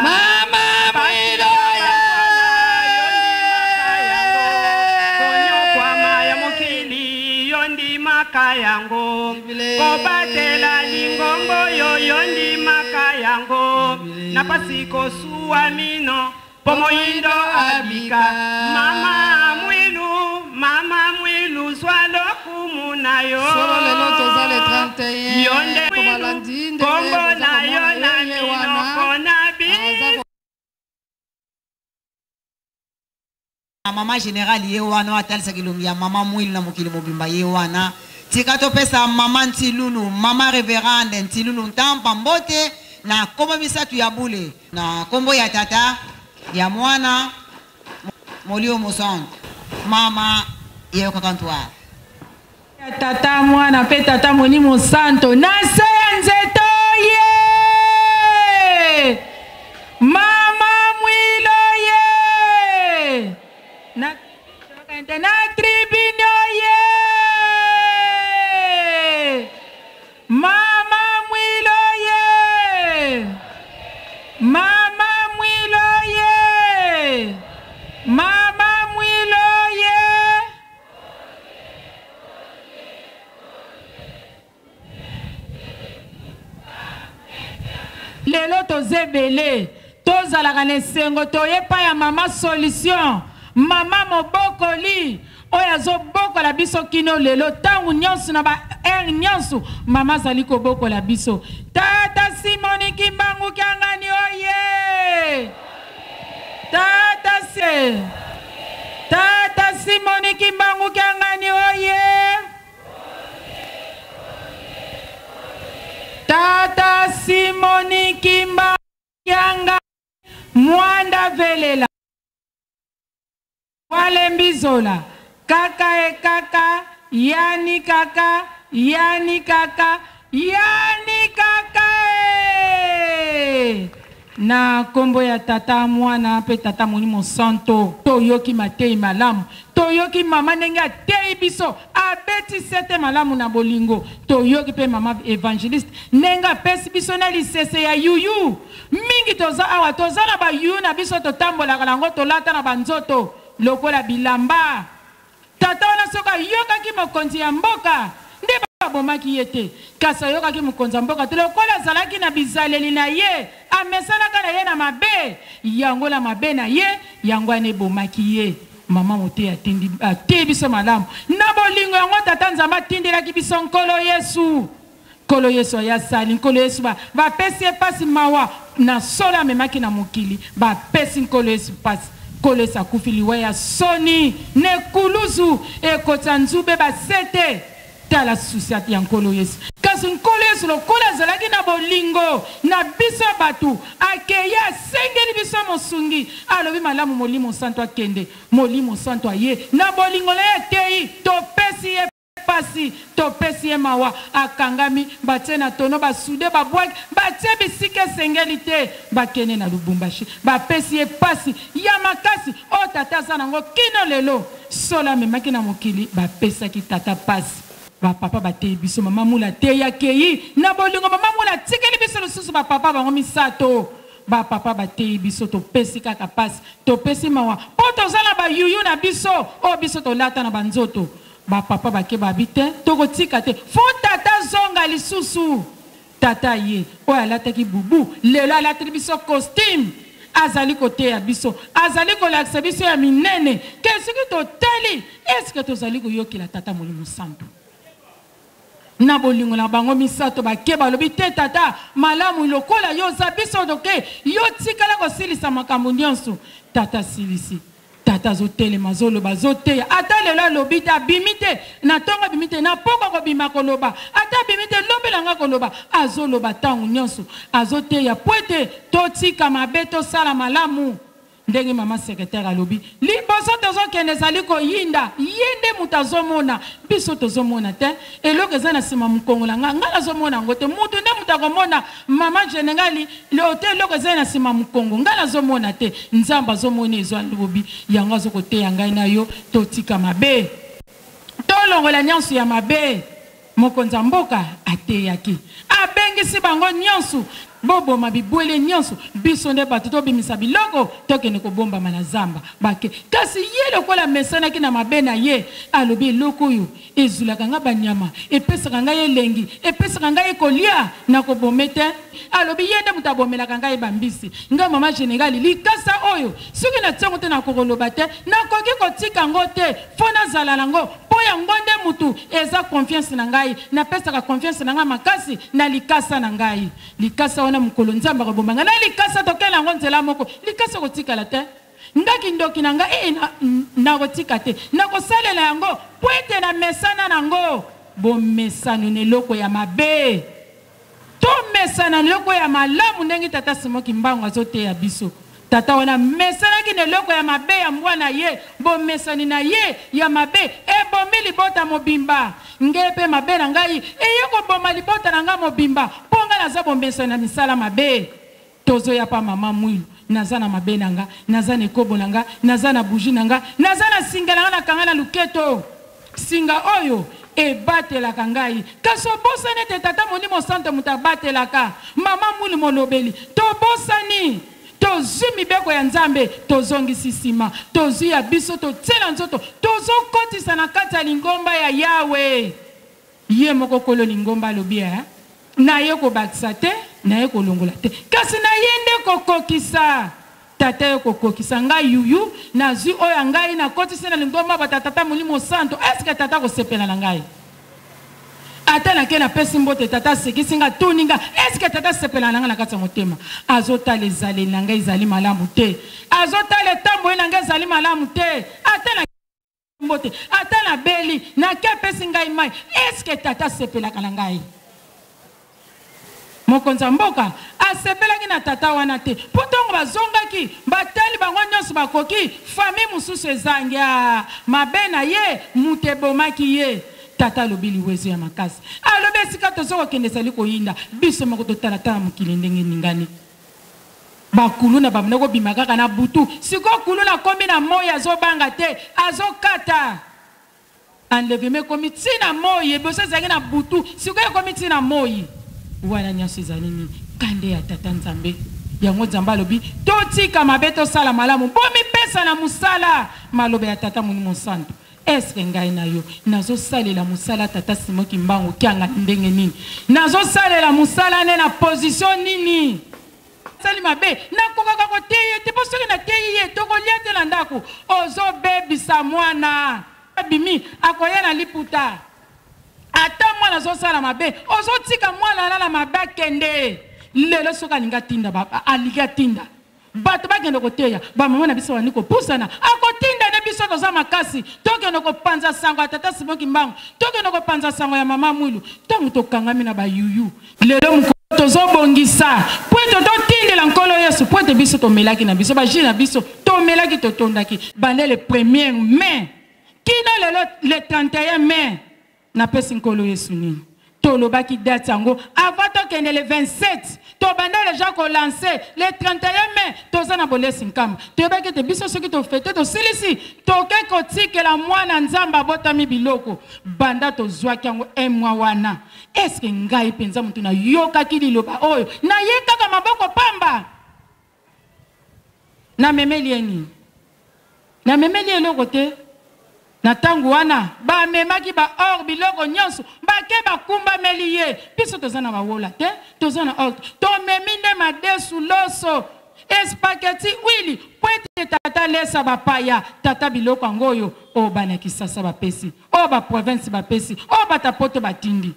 Mama Mwilu Konyokwama ya mokili yo ndimaka yango, kobatela lingombo yo yo ndimaka yango, na pasi kosuwa mino po moindo abika. Mama Mwilu, mama Mwilu, zwa lokumu na yo. Solo lelo toza le 31. Yo nde Kobalandi ndenge kombo boza na yo komona na ye wana. minoko na biso. Mama général ye wana oyo atalisaka elongi ya mama Mwilu na mokili mobimba ye wana. Tika topesa mama Ntilulu, mama révérende Ntilulu Ntampa mbote na kombo misato ya bule, na kombo ya tata, ya mwana, molio mosantu. Mama yeyokaka ntwara. Ya tata, mwana mpe tata molimo santo na se ya nzete ye. Mama Mwilo ye na, na tribune ye. Mama Mwilo ye, mama Mwilo ye, mama Mwilo ye. Lelo toza ebele, tozalaka na esengo, toye epai ya mama solution, mama mobokoli oyo azobokola biso kino lelo, ntango nyonso na ba heure nyonso mama azali kobokola biso. Tata Simoni Kimbangu Kiangani oye! Tata se Tata Simoni Kimbangu Kiangani oye! Tata Simoni Kimbangu Kiangani Mwanda Velela Walembizola kaka e kaka yani kaka yani kaka yani kaka e. Na kombo ya tata, mwana mpe tata molimo santo, toyoki matei malamu, toyoki mama ndenge ateyi biso, abeti sete malamu na bolingo, toyoki mpe mama évangéliste ndenge apesi biso na lisese ya yuyu. Mingi toza awa, toza na bayuyu na biso, totambolaka nango, tolata na banzoto lokola bilamba. Tata wana soki ayokaki mokonzi ya mboka nde babomaki ye te, kasi ayokaki mokonzi ya mboka te, lokola azalaki na bizaleli na ye, amesanaka na ye na mabe yango, na mabe na ye yango wana ebomaki ye. Mama moteyi ateyi biso malamu na bolingo yango tata Nzambe atindelaki biso Nkolo Yesu. Nkolo Yesu aya asali, Nkolo Yesu bapesi ye pasi mawa na solo amemaki na mokili, bapesi Nkolo Yesu pasi. Nkolo Yesu akufi liwa ya soni na ekuluzu, ekotisa nzube basete. Tala susi ya Nkolo Yesu. Kasi Nkolo Yesu lokola azalaki na bolingo na biso ya bato, akei asengeli biso mosungi, alobi malamu Molimo Santo akende. Molimo Santo aye na bolingo na ye, ateyi, topesi ye pasi, topesi ye mawa, akangami, batie na tono, basude, babwaki, batie bisika esengeli te, bakende na Lubumbashi, bapesi ye pasi ya makasi oyo tata aza nango kino lelo. Solo amemaki na mokili, bapesaki tata pasi. Bapapa bateyi biso, mama Mula ateyi, akei na bolingo, mama Mula atikeli biso lisusu bapapa bango misato. Bapapa bateyi biso, topesi kaka pasi, topesi mawa mpo toza na bayuyu na biso oyo biso tolata na banzoto. Bapapa bake babi te, tokotika te, fo tata zonga lisusu. Tata ye oyo alataki bubu, lelo alateli biso costume, azali koteya biso, azali kolakisa biso ya minene ke soki totali eske tozali koyokela tata Molimo Santo na bolingo na bango misato. Bake balobi te, tata malamu lokola yo oza biso toke, yo tikala kosilisa makambo nyonso. Tata asilisi, tata azotelema, azoloba, azoteya, ata lelo alobi te, abimi te na ntongo, abimi te na poko, kobima koloba, ata abimi te lobi nanga koloba, azoloba ntango nyonso, azoteya po ete totika mabe, tosala malamu. Ndenge mama secrétaire alobi liboso, tozokende ezali koyinda, ye nde moto azomona, biso tozomona te. Eloko eza na nsima mokongo na ngai, ngai nazomona yango te, mutu nde moto akomona. Mama général te, eloko eza na nsima mokongo, ngai nazomona te, Nzambe azomona. Ezwa lobi yango azokoteya ngai na yo, totika mabe, tolongola nyonso ya mabe. Mokonzi ya mboka ateyaki, abengi Abengisi bango nyonso, Boboma bibwele nyonso, biso nde bato tobimisa biloko, tokende kobombama na zamba. Bake. Kasi ye lokola amesanaki na mabe na ye, alobi, Eloko oyo ezulaka ngai banyama, epesaka ngai elengi, epesaka ngai kolia, nakobome te. Alobi, Ye nde moto abomelaka ngai bambisi. Ngai mama generali, likasa oyo, soki natie yango te, nakokoloba te, nakoki kotika yango te, fo nazala na yango, mpo yango nde motu eza confiance na ngai. Napesaka confiance na ngai makasi na likasa na ngai. Likasa wana, mokolo Nzambe akoboma ngai na likasa, tokela yango nzela moko, likasa ekotikala te. Nga kindoki na nga ee na nakotika te nakosalela yango mpo ete na mesana nango. Bomesano na eloko ya mabe tomesana na eloko ya malamu ndenge tata Simon Kimbangu azoteya biso. Tata wana amesanaki na eloko ya mabe ya mbwa na ye, bomesani na ye ya mabe ebomi libota mobimba. Nge mpe mabe na ngai eye koboma libota na ngai mobimba mpo ngai naza bomesani na misala mabe. Tozo ya pa maman mwilu naza na mabe na nga naza na ekobo na nga naza na bougie na nga naza na singa na nga na kanga na luketo singa oyo ebatelaka ngai kasi obosani ete tata molimo santo moto abatelaka maman mwilu molobeli tobosani tozui mibeko ya nzambe tozongisi sima tozui ya biso totie na nzoto tozokotisa na kati ya lingomba ya yawe Ye moko kolo lingomba alobi, Ee, naye kobakisa te, naye kolongola te, kasi naye nde kokokisa. Tata ye kokokisa. Ngai Youyou, nazwi oyo ya ngai, nakotisi na lingomba bato ya Tata Molimo Santo. Est-ce que Tata akosepela na ngai? Ata nake napesi mbote, Tata asekisi ngai, atuni ngai, est-ce que Tata asepelaka na ngai na kati ya motema? Azotala ezaleli na ngai ezali malamu te. Azotala etamboli na ngai ezali malamu te. Ata na Mbote ata na beli nake apesi ngai mayi est ce que tata asepelaka na ngai? Mokonzi ya mboka asepelaki na tata wana te po tango bazongaki batali bango nionso bakoki famille mosusu ezangi aah mabe na ye mutu ebomaki ye tata alobi liwa ezo ya makasi alobi esika tozo kokende ezali koyinda biso moko totala tala mokili ndenge eningani. Ba kuluna ba banda ko bima kaka na butu sikoyo kuluna akomi na moyi azo banga te azo kata enlevement ekomi ti na moyi eboso ezalaki na butu sikoyo ekomi ti na moyi wana nionso ezali nini kanda ya tata nzambe yango nzambe alobi totika mabe tosala malamu bomipesa na musala maloba ya tata molimo santu Est-ce que ngai na yo nazo salela musala tata Simon Kimbangu Kiangani ndenge nini? Nazo salela musala ne na position nini? Asali mabe nakokaka koteyi ye te po soki nateyi ye tokolia te na ndako. Ozo bebisa mwana. Abimi akoya na liputa. Ata mwana azo sala mabe ozo tika mwana wana na mabe akende. Lelo soki alingi atinda alingi atinda. Bato bakende koteya, ba mama na biso babandi kopusana, akotinda nde biso toza makasi tokende kopanza sango ya tata Simon Kimbangu, tokende kopanza sango ya mama Mwilu, tango tokangami na ba youyou. Lelo mokolo tozobongisa po ete totindela Nkolo Yesu, po ete biso tomelaki na biso ba jus na biso, tomelaki totondaki banda le premier mai kino lelo le 31 mai. Napesi Nkolo Yesu nini? Tolobaki date yango avant tokende le 27, tobanda dejà ko lancer le 31 mai, toza na bolesi nkamba. Toyebaki ete biso soki to fete tosilisi, toke kotikela mwana Nzambe abotami biloko. Banda tozwaki yango un mois wana, est ce que ngai penza mutu nayokaki liloba oyo, naye kaka maboko pamba? Namemeli ye nini? Namemeli ye eloko te. Na tango wana, bamemaki ba or, biloko nyonso, bake bakumbameli ye. Biso toza na bawola te, toza na or te. Tomemi nde madesu, loso, espaghetti, huile, po ete tata alesa bapaya. Tata biloko yango oyo, oyo bana ya Kisasa bapesi, oyo ba province bapesi, oyo bato ya poto batindi.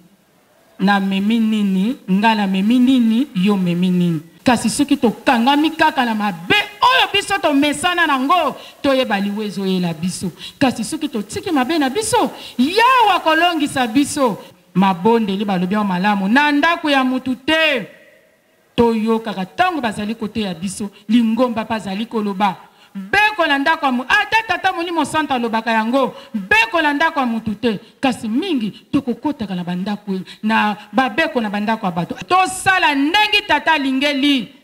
Namemi nini? Ngai namemi nini? Yo omemi nini? Kasi soki tokangami kaka na mabe oyo biso tomesana na yango, toyeba liwa ezoyela biso. Kasi soki totiki mabe na biso, Yawe akolongisa biso. Mabondeli balobi yango malamu na ndako ya mutu te. Toyokaka ntango bazali koteya biso, lingomba mpe azali koloba, Beko na ndako ya Ata Tata Molimo Santu alobaka yango, Beko na ndako ya mutu te. Kasi mingi tokokotaka na bandako, na babeko na bandako ya bato. Tosala ndenge Tata alingeli.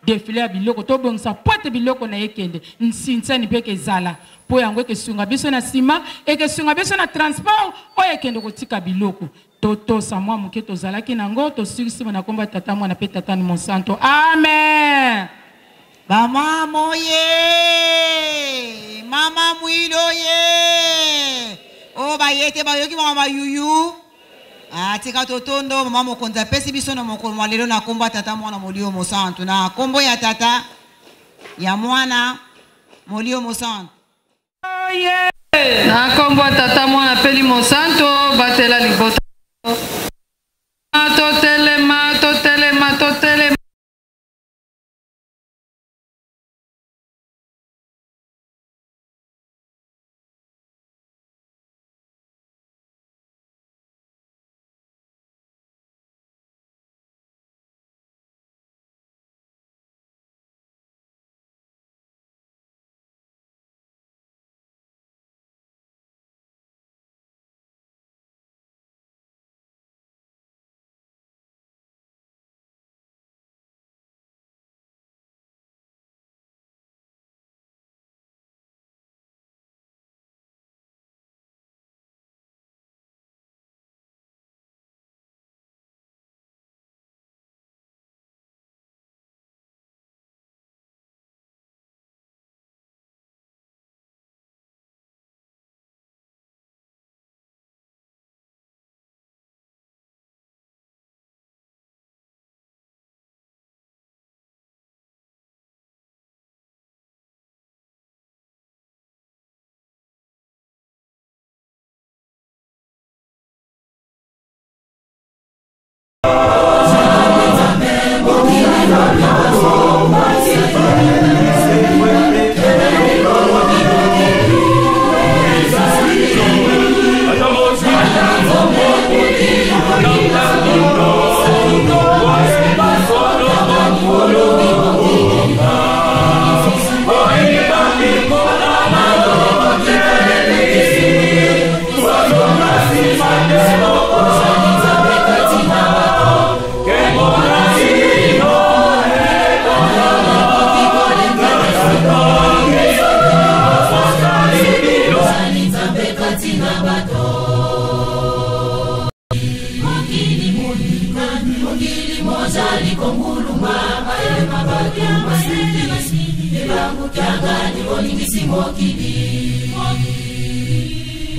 defile ya biloko tobongisa mpo ete biloko na ye ekende nsinsani mpe ekezala mpo yango ekesunga biso na nsima ekesunga biso na transport oyo ekende kotika biloko totosa mwa moke tozalaki na yango tosilisi na nkombo ya tata mwana mpe tata ni mosanto amen Mama moye, mama mwilo ye. O baye te bayoki mama mayuyu. Ah, tika totondo mama mokonzi apesi biso na mokolo mwa lelo na kombo ya tata mwana molio mosantu na kombo ya tata ya mwana molio mosantu. Na nkombo ya Tata, Mwana mpe Elimo Santo, batela libota. Totelema, totelema, totelema.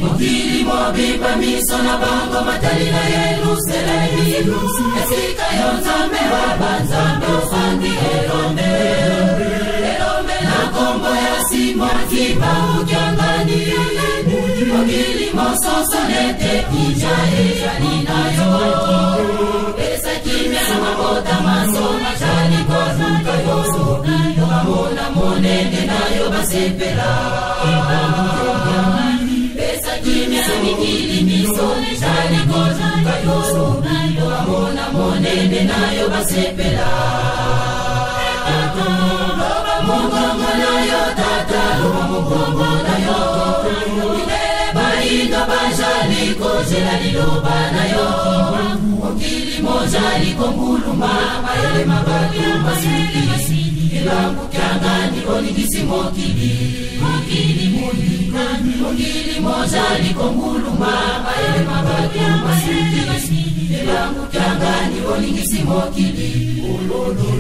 Mokili mobimba miso na bango matali na Yelusalemi, esika yo Nzambe wa banzambe ofandi elombe elombe na kombo ya Simon Kimbangu Kiangani. Mokili mososo ete ija ezali na yo, pesa kimia na mabota maso majali koluka yo, bamona monene na yo basepela. Pesa kimia na mikili miso ezali koluka yo, bamona monene na yo basepela. Loba mongongo na yo tata, loba mongongo na yo, mindele bayindo bajali kozela liloba na yo. Mokili mozali konguluma mayele mabato masili ebangu kyangani olingisi mokili mokili mokili mozali konguluma mayele mabato masili ebangu kyangani olingisi mokili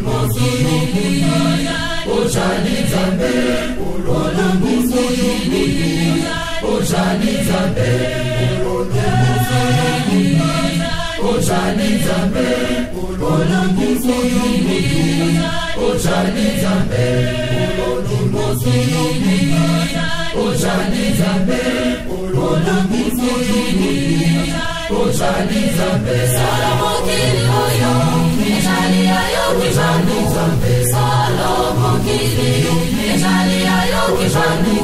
mokili ozali Nzambe mokili ozali Nzambe ozali Nzambe mokili ozali Nzambe mokili ozali Nzambe mokili ozali Nzambe. Solo mokili oyo ezali ya yo Kimbangu, solo mokili ezali ya yo Kimbangu,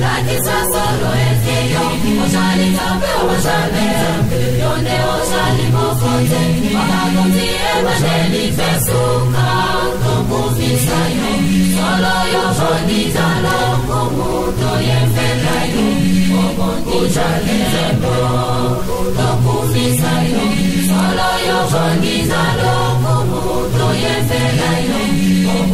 lakisa solo ete yo ozali Nzambe, ozali Nzambe, yo nde ozali mokonzi bakonzi evangeli fesuka tokufisa yo solo yo fondisa lokumu toyembela yo ozali Nzambe tokufisa yo solo yo fondisa lokumu toyembela yo.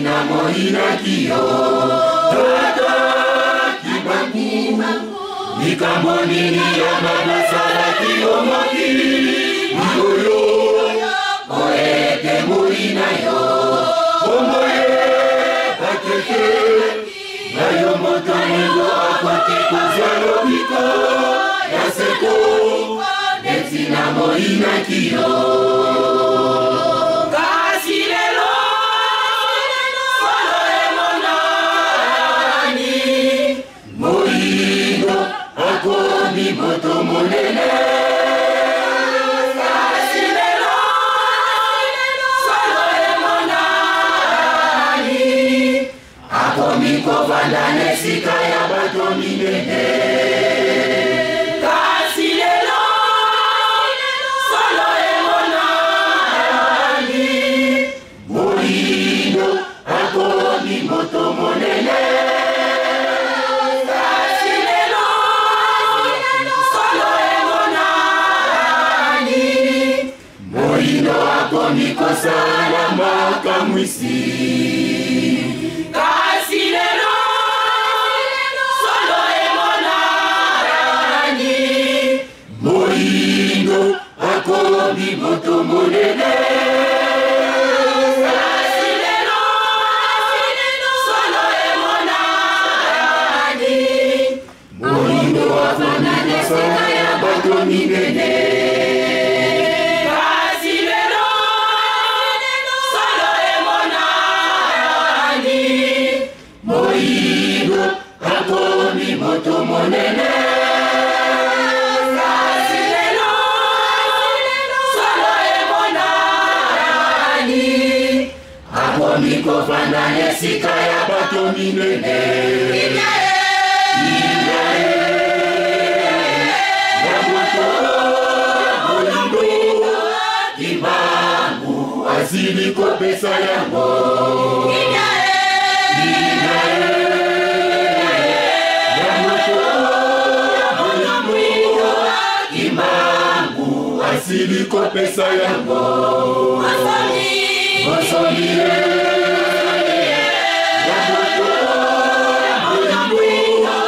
ntina moyinaki yo Tata Kimbangu likambo nini ya mabe osalaki yo mokili oyo po ete moyina yo bongo yebaki ete na yo moto moindo akoki kozwa lobiko ya seko neti na moyinaki yo. Kasi lelo solo emonani, moyindo akomi moto monene. Kasi lelo solo emonani, akomi kovanda na esika ya bato minene. Kasi lelo solo emonani, moyindo akomi moto monene. Kasi lelo solo emonani, moyindo akomi kosala makamwisi. Kasi lelo solo emonani, moyindo akomi moto monene. Kasi lelo solo emonani, moyindo akomi kosala ya bato minene. Kasi lelo solo emonani, moyindo akomi moto monene. Kasi lelo solo emonani, akomi kovanda na esika ya bato minene. Kimia e, ya moto moyindo, Kimbangu asili kopesa yango. Kimia e, ya moto moyindo, Kimbangu asili kopesa yango. Bosomi e, ya moto moyindo,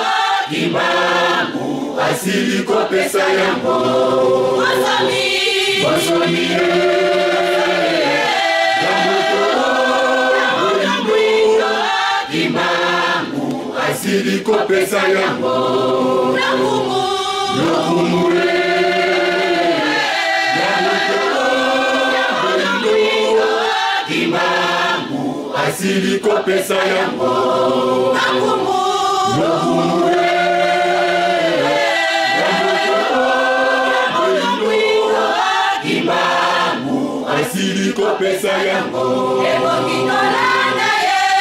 Kimbangu asili kopesa yango. Bosomi e, ya moto moyindo, Kimbangu asili kopesa yango. Lokumu e, ya moto moyindo, Kimbangu asili kopesa yango. Lokumu e, ya moto moyindo, Kimbangu asili kopesa yango.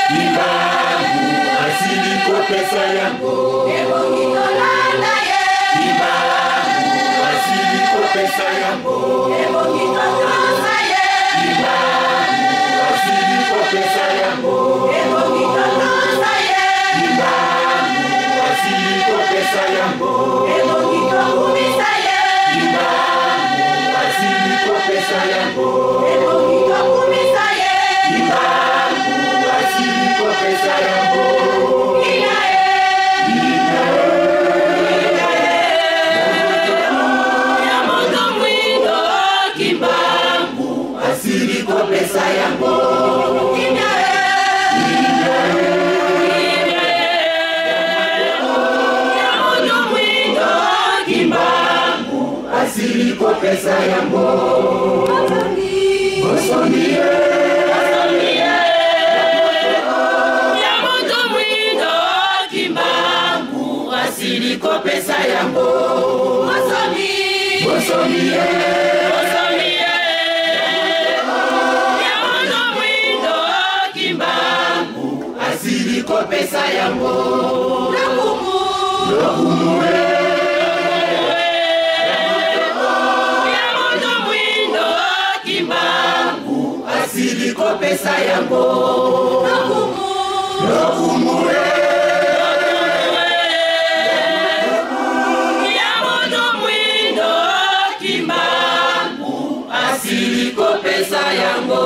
Kimbangu asili kopesa yango. Kimbangu asili kopesa yango. Kimbangu asili kopesa yango. Kimbangu asili kopesa yango. Kimbangu asili kopesa yango. Kimbangu asili kopesa yango. Ya moto mwindo, Kimbangu asili kopesa yango. Ya moto mwindo, Kimbangu asili kopesa yango. Bosomi e, ya moto mwindo, Kimbangu asili kopesa yango. Bosomi e, ya moto mwindo, Kimbangu asili kopesa yango. Lokumu e, ya moto mwindo, Kimbangu asili kopesa yango. Lokumu e, ya moto mwindo, Kimbangu asili kopesa yango.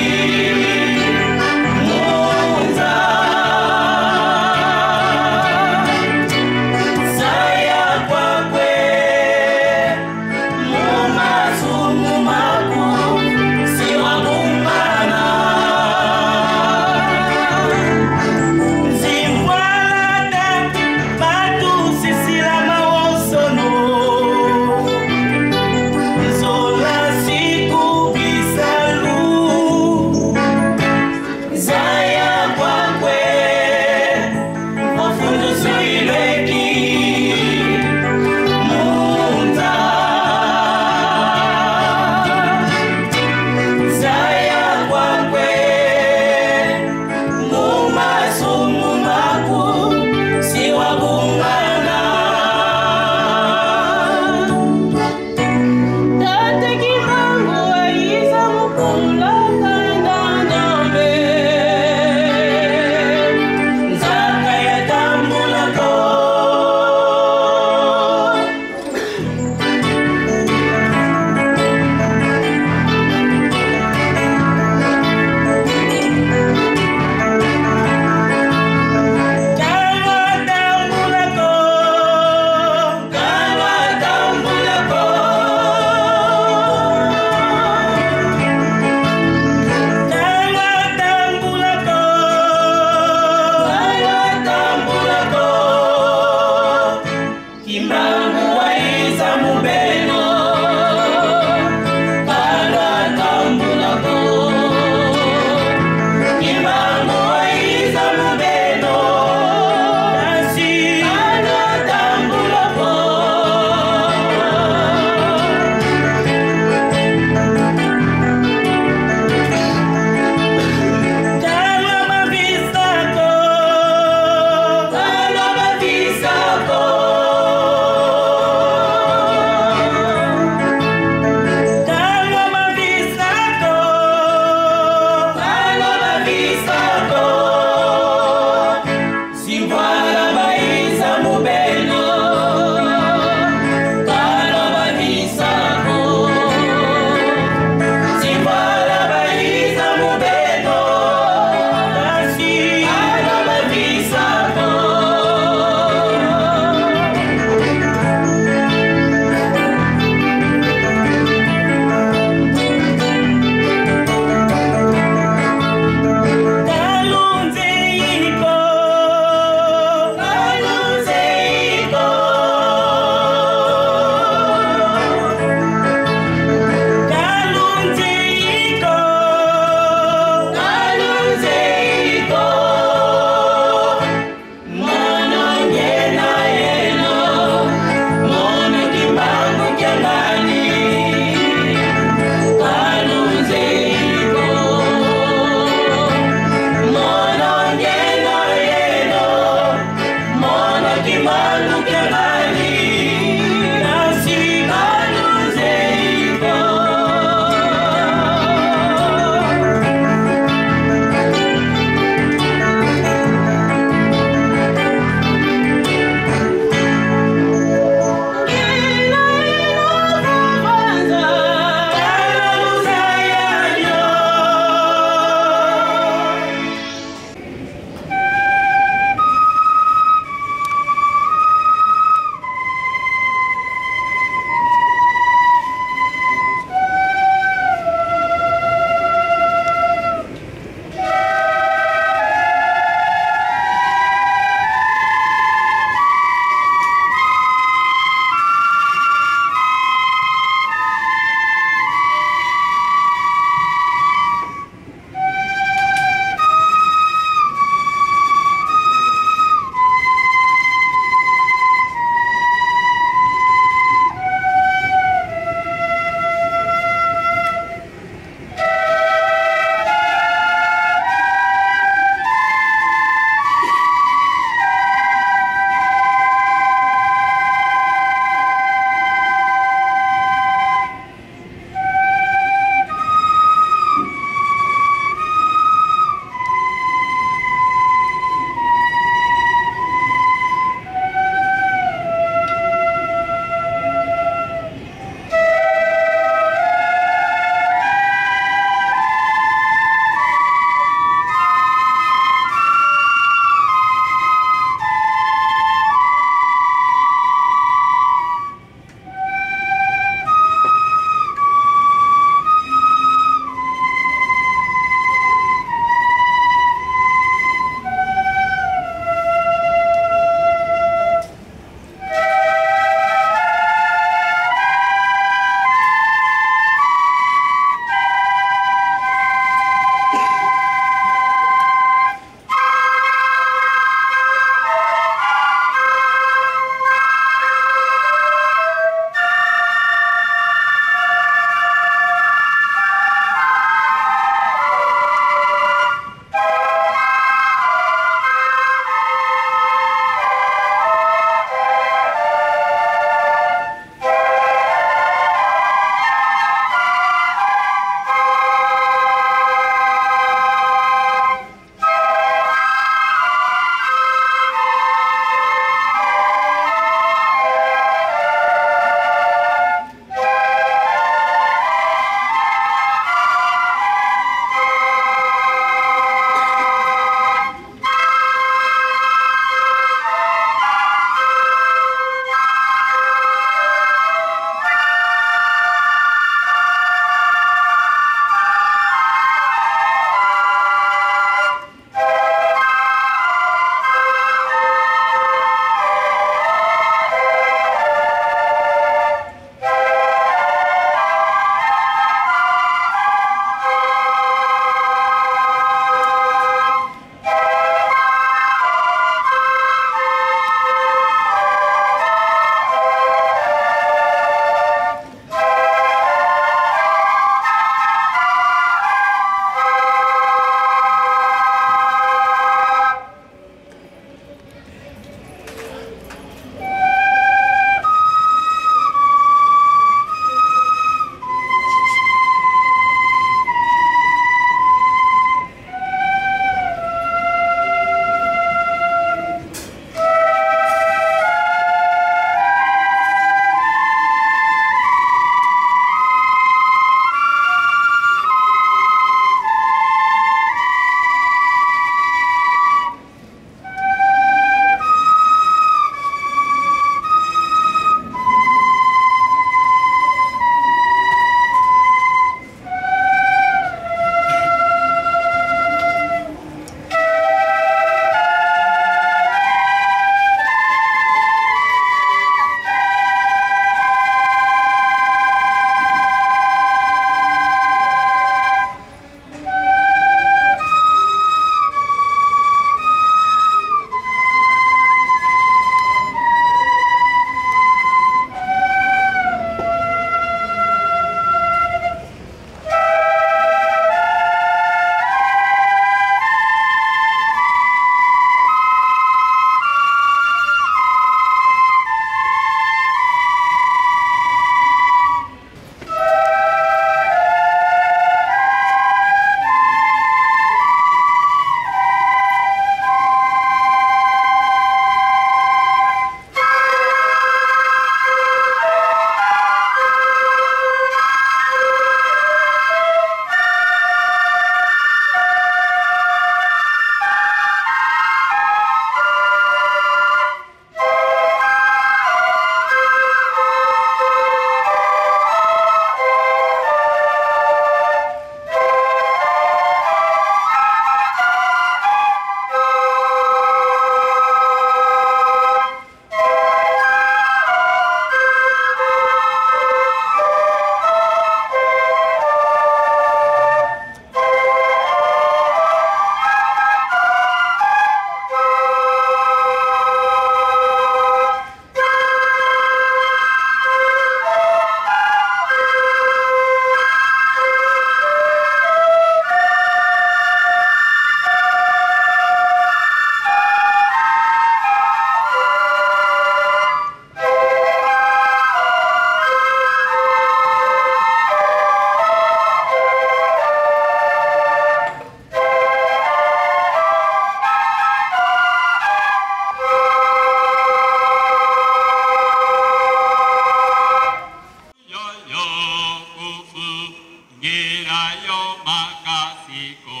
iko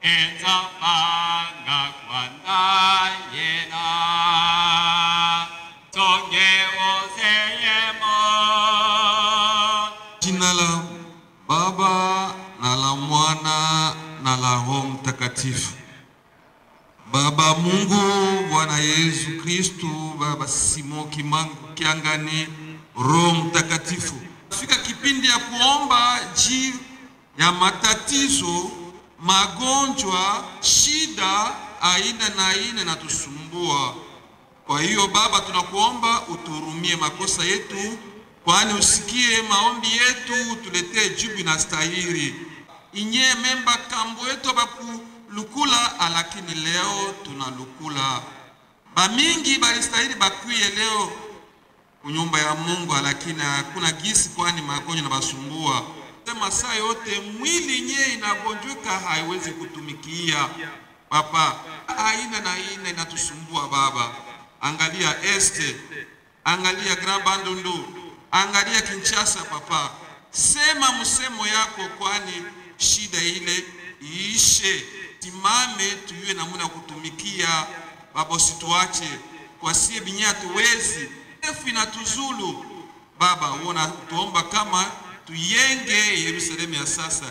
enzapanga kwanda yena tonge oseyemo. Jina la Baba na la Mwana na la Roho Mtakatifu. Baba Mungu, Bwana Yesu Kristu, Baba Simon Kimbangu Kiangani, Roho Mtakatifu. Fika kipindi ya kuomba juu ya matatizo, magonjwa, shida aina na aina inatusumbua. Kwa hiyo Baba, tunakuomba utuhurumie makosa yetu, kwani usikie maombi yetu, utuletee jibu inastahili. Inye memba kambo yetu bakulukula, lakini leo tunalukula. Bamingi balistahili bakwiye leo kunyumba ya Mungu, lakini hakuna gisi, kwani magonjwa nabasumbua. Sema saa yote mwili nye inagonjweka haiwezi kutumikia. Papa, aina na aina inatusumbua Baba. Angalia Este, angalia Grand Bandundu, angalia Kinshasa papa. Sema msemo yako, kwani shida ile iishe. Simame tuyue namuna ya kutumikia Baba, usituache kwa sie binye hatuwezi, efu inatuzulu Baba. Uona tuomba kama tuyenge Yerusalemu ya sasa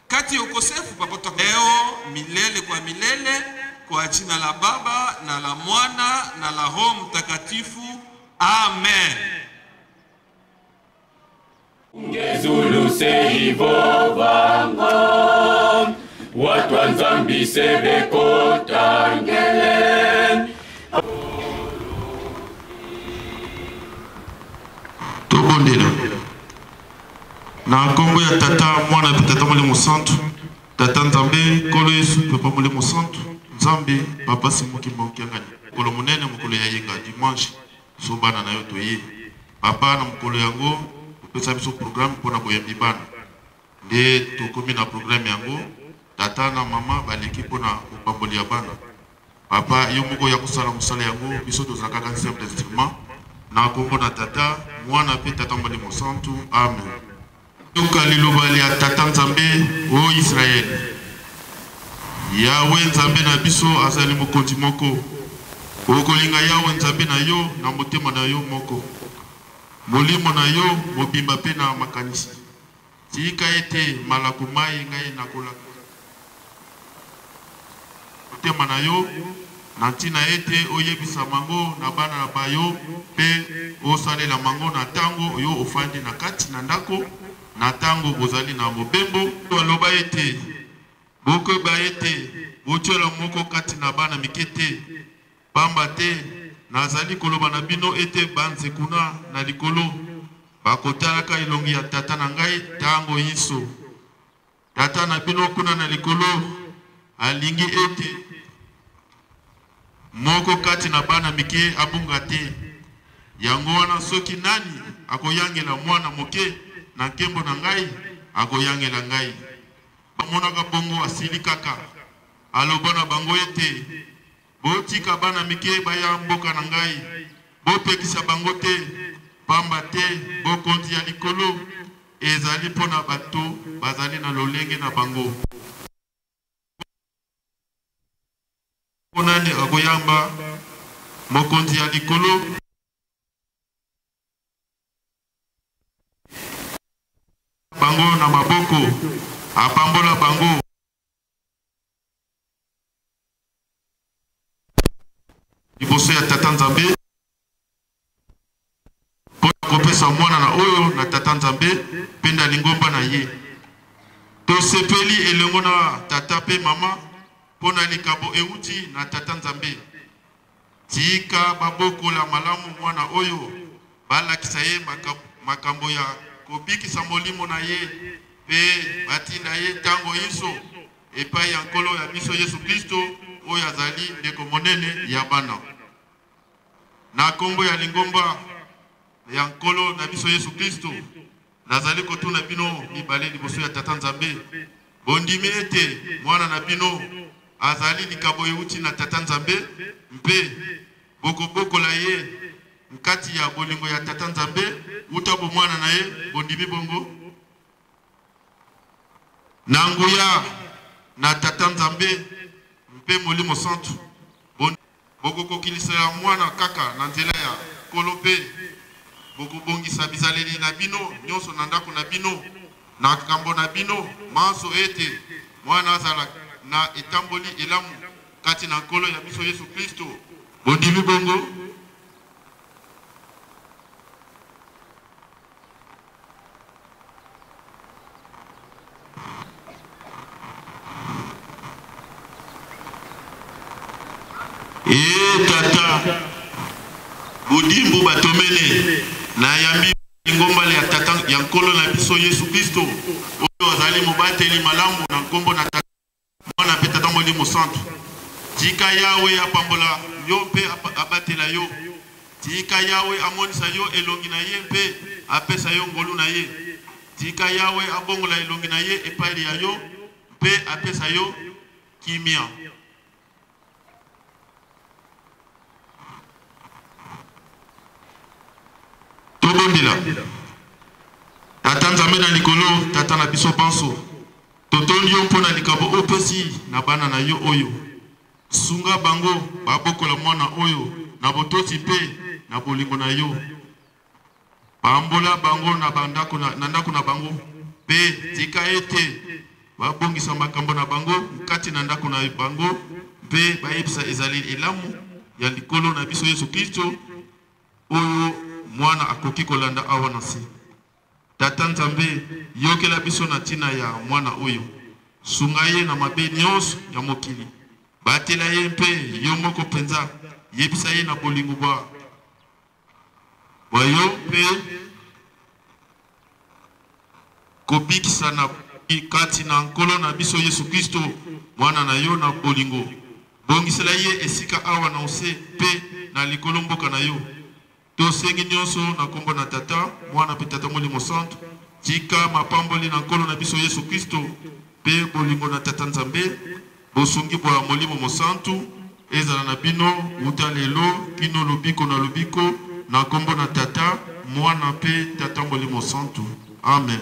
kati ya ukosefu papa, leo milele kwa milele, kwa jina la Baba na la Mwana na la Roho Mtakatifu, amen. Ngezulu seivovanga watu wa Nzambi sebekotangele. Tobondela na nkombo ya Tata, Mwana mpe Tata Molimo Santu. Tata Nzambe, Nkolo Yesu, Papa Molimo Santu, Nzambe Papa Simon Kimbangu Kiangani, mokolo monene, mokolo ya yenga, dimanche, biso bana na yo toye Papa. Na mokolo yango opesa biso programme mpona boyambi bana, nde tokomi na programme yango. Tata na mama baleki mpona bopamboli ya bana. Papa, yo moko ya kosala mosala yango, biso tozala kaka simple instrument. Na nkombo na Tata, Mwana mpe Tata Molimo Santu, amen. Yoka liloba lya Tata Nzambe, o Israele. Yawe Nzambe na biso azali mokonzi moko. Okolinga Yawe Nzambe na yo na motema na yo moko, molimo na yo mobimba mpe na makanisi. Tika ete malako maye ngai nakolaka motema na yo, na ntina ete oyebisa mango na bana ba yo mpe osalela mango na ntango yo ofandi na kati na ndako, na ntango bozali na mobembo. Aloba ete, Bokeba ete botyola moko kati na bana mike te, pamba te nazali koloba na bino ete banze kuna na likolo bakotalaka elongi ya Tata na ngai ntango inso. Tata na bino kuna na likolo alingi ete moko kati na bana mike abunga te. Yango wana soki nani akoyangela mwana moke na nkembo na ngai, akoyangela ngai. Bamonaka bongo asilikaka, aloba na bango ete, Botika bana mike baya mboka na ngai, bopekisa bango te, pamba te bokonzi ya likolo ezali mpo na bato bazali na lolenge na bango. Mpo nani akoyamba mokonzi ya likolo? Bango na maboko, apambola bango. Liboso ya Tata Nzambe, mpo na kopesa mwana na oyo na Tata Nzambe mpe na lingomba na ye. Tosepeli elongo na tata mpe mama mpo na likabo euti na Tata Nzambe. Tika babokola malamu mwana oyo, balakisa ye makambo ya kobikisa molimo na ye mpe batinda ye ntango inso epai ya Nkolo ya biso Yesu Klisto, oyo azali ndeko monene ya bana. Na nkombo ya lingomba ya Nkolo na biso Yesu Klisto, nazali kotuna bino mibale liboso ya Tata Nzambe, bondimi ete mwana na bino azali likabo euti na Tata Nzambe mpe bokobokola ye nkati ya bolingo ya Tata Nzambe uta bomwana na ye? Bondimi bongo? Na nguya na Tata Nzambe mpe Molimo Santu. Bokokokilisela mwana kaka na nzela ya Nkolo mpe bokobongisa bizaleli na bino nyonso na ndako na bino, na makambo na bino manso ete mwana azala na etamboli elamu kati na Nkolo ya biso Yesu Klisto. Bondimi bongo? Ee Tata, bodimbu batomene, nayambi lingomba lya Tata ya Nkolo na biso Yesu Klisto, oyo azali mobateli malamu na nkombo na Tata, Mwana mpe Tata Molimo Santu. Tika Yawe apambola yo mpe abatela yo. Tika Yawe amonisa yo elongi na ye mpe apesa yo ngolu na ye. Tika Yawe abongola elongi na ye epai ya yo mpe apesa yo kimia. Tobondela. Tata Nzambe na likolo, Tata na biso banso, totondi yo mpo na likabo opesi na bana na yo oyo. Sunga bango babokola mwana oyo na botosi mpe na bolingo na yo. Pambola bango na bandako na, na ndako na bango mpe tika ete babongisa makambo na bango kati na ndako na bango mpe bayebisa ezaleli elamu ya likolo na biso Yesu Klisto oyo mwana akoki kolanda awa na se. Tata Nzambe, yokela biso na ntina ya mwana oyo. Sunga ye na mabe nyonso ya mokili. Batela ye mpe yo moko mpenza yebisa ye na bolingo bwa bwa yo mpe kobikisa na kati na Nkolo na biso Yesu Klisto, Mwana na yo na bolingo. Bongisela ye esika awa na nse mpe na likolo mboka na yo. Tosengi nyonso na nkombo na Tata, Mwana mpe Tata Molimo Santu. Tika mapamboli na Nkolo na biso Yesu Klisto mpe bolingo na Tata Nzambe, bosungi bwa Molimo Mosantu ezala na bino wuta lelo kino lobiko na lobiko, na nkombo na Tata, Mwana mpe Tata Molimo Santu. Amen.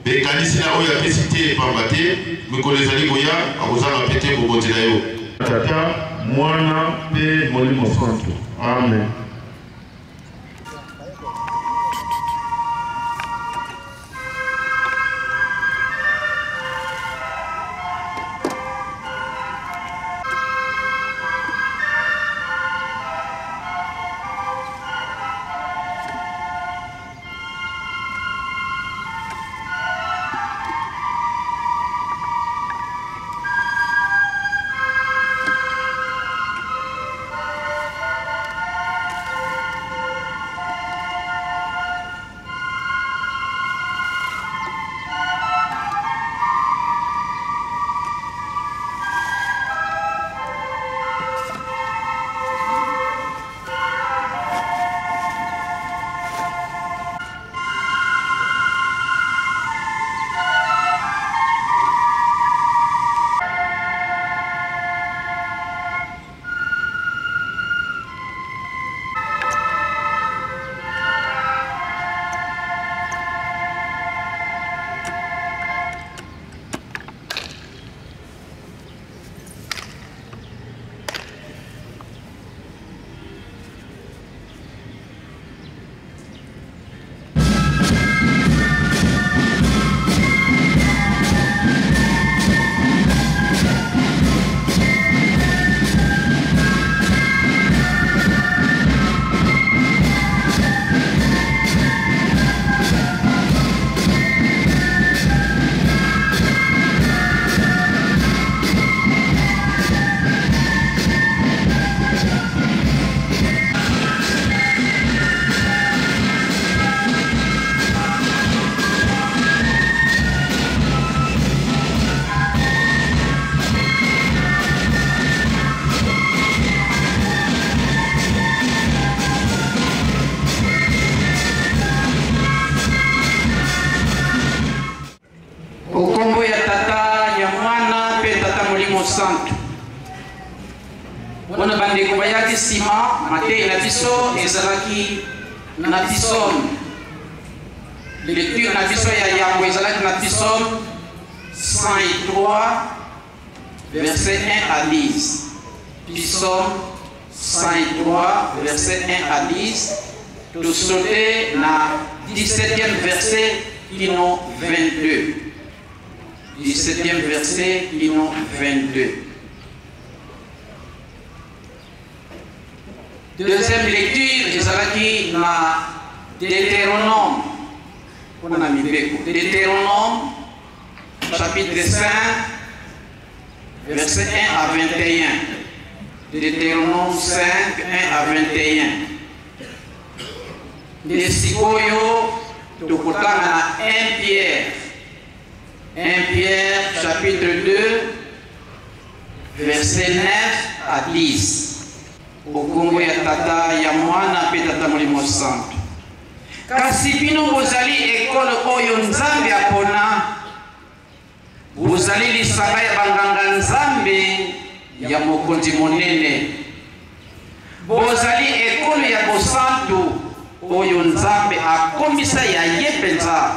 Mpe kanisi na oyo apesi te, pamba te mikolo ezali koya, akozanga mpe te kobonzela yo. Tata, Mwana mpe Molimo Santu. Amen. Okombo ya Tata, ya Mwana mpe Tata Molimo Santu. Mpona bandeko bayaki nsima, mateyi na biso ezalaki na Psaume. Lecture na biso ya yambo ezalaki na Psaume 103 verset 1 à 10. Psaume 103 verset 1 à 10. Tosote na 17e verset kino 22. 17e verset kino 22. Deuxième lecture ezalaki na Deutéronome mpo na mibeko. Deutéronome chapitre 5 verset 1 à 21. Deutéronome 5 1 à 21. Nde sikoyo tokotanga na 1 Pierre. 1 Pierre chapitre 2 verset 9 à 10. Okombo ya Tata, ya Mwana mpe Tata Molimo Santu. Kasi bino bozali ekolo oyo Nzambe apona, bozali lisanga ya banganga Nzambe ya Mokonzi monene, bozali ekolo ya bosantu oyo Nzambe akomisa ya ye mpenza,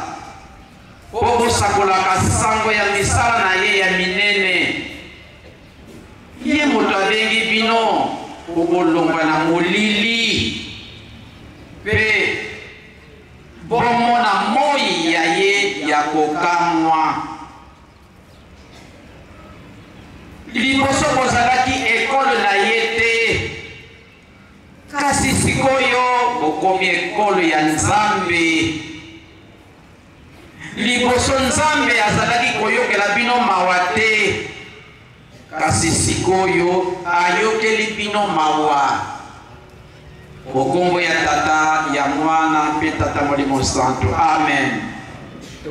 mpo bosakolaka sango ya misala na ye ya minene. Ye moto abengi bino mpo bolongwa na molili mpe bomona moi ya ye ya kokamwa. Liboso bozalaki ekolo na ye te, kasi sikoyo bokomi ekolo ya Nzambe. Liboso Nzambe azalaki koyokela bino mawa te, kasi sikoyo ayokeli bino mawa. Okombo ya Tata, ya Mwana mpe Tata Molimo Santu. Amen.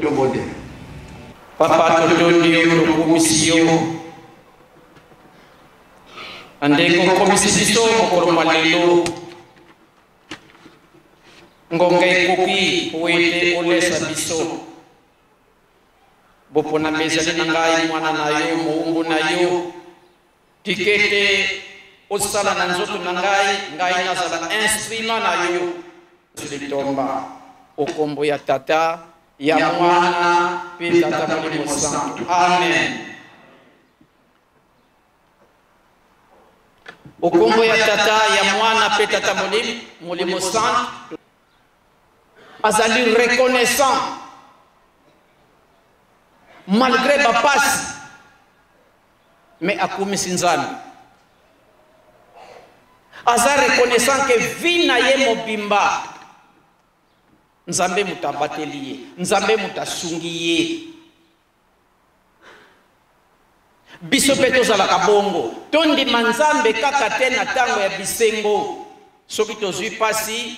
Tobondela. Papa, totondi yo, tokumisi yo na ndenge okomisi biso mokolo mwa lelo. Ngonga ekoki mpo ete olesa biso. Boponami ezali na ngai, mwana na yo, mowumbu na yo. Tika ete osala na nzoto na ngai, ngai nazala instrument na yo. Litomba okombo ya Tata, ya Mwana mpe Tata Molimo Santu. Amen. Okombo ya Tata, ya Mwana mpe Tata Molimo, Molimo Santu azali reconnaissant malgré bapasi, mais akumisi Nzambe. Aza reconnaissant que vie na ye mobimba Nzambe moto abateli ye, Nzambe moto asungi ye. Biso mpe tozalaka bongo, tondima Nzambe kaka te na ntango ya bisengo. Soki tozwi mpasi,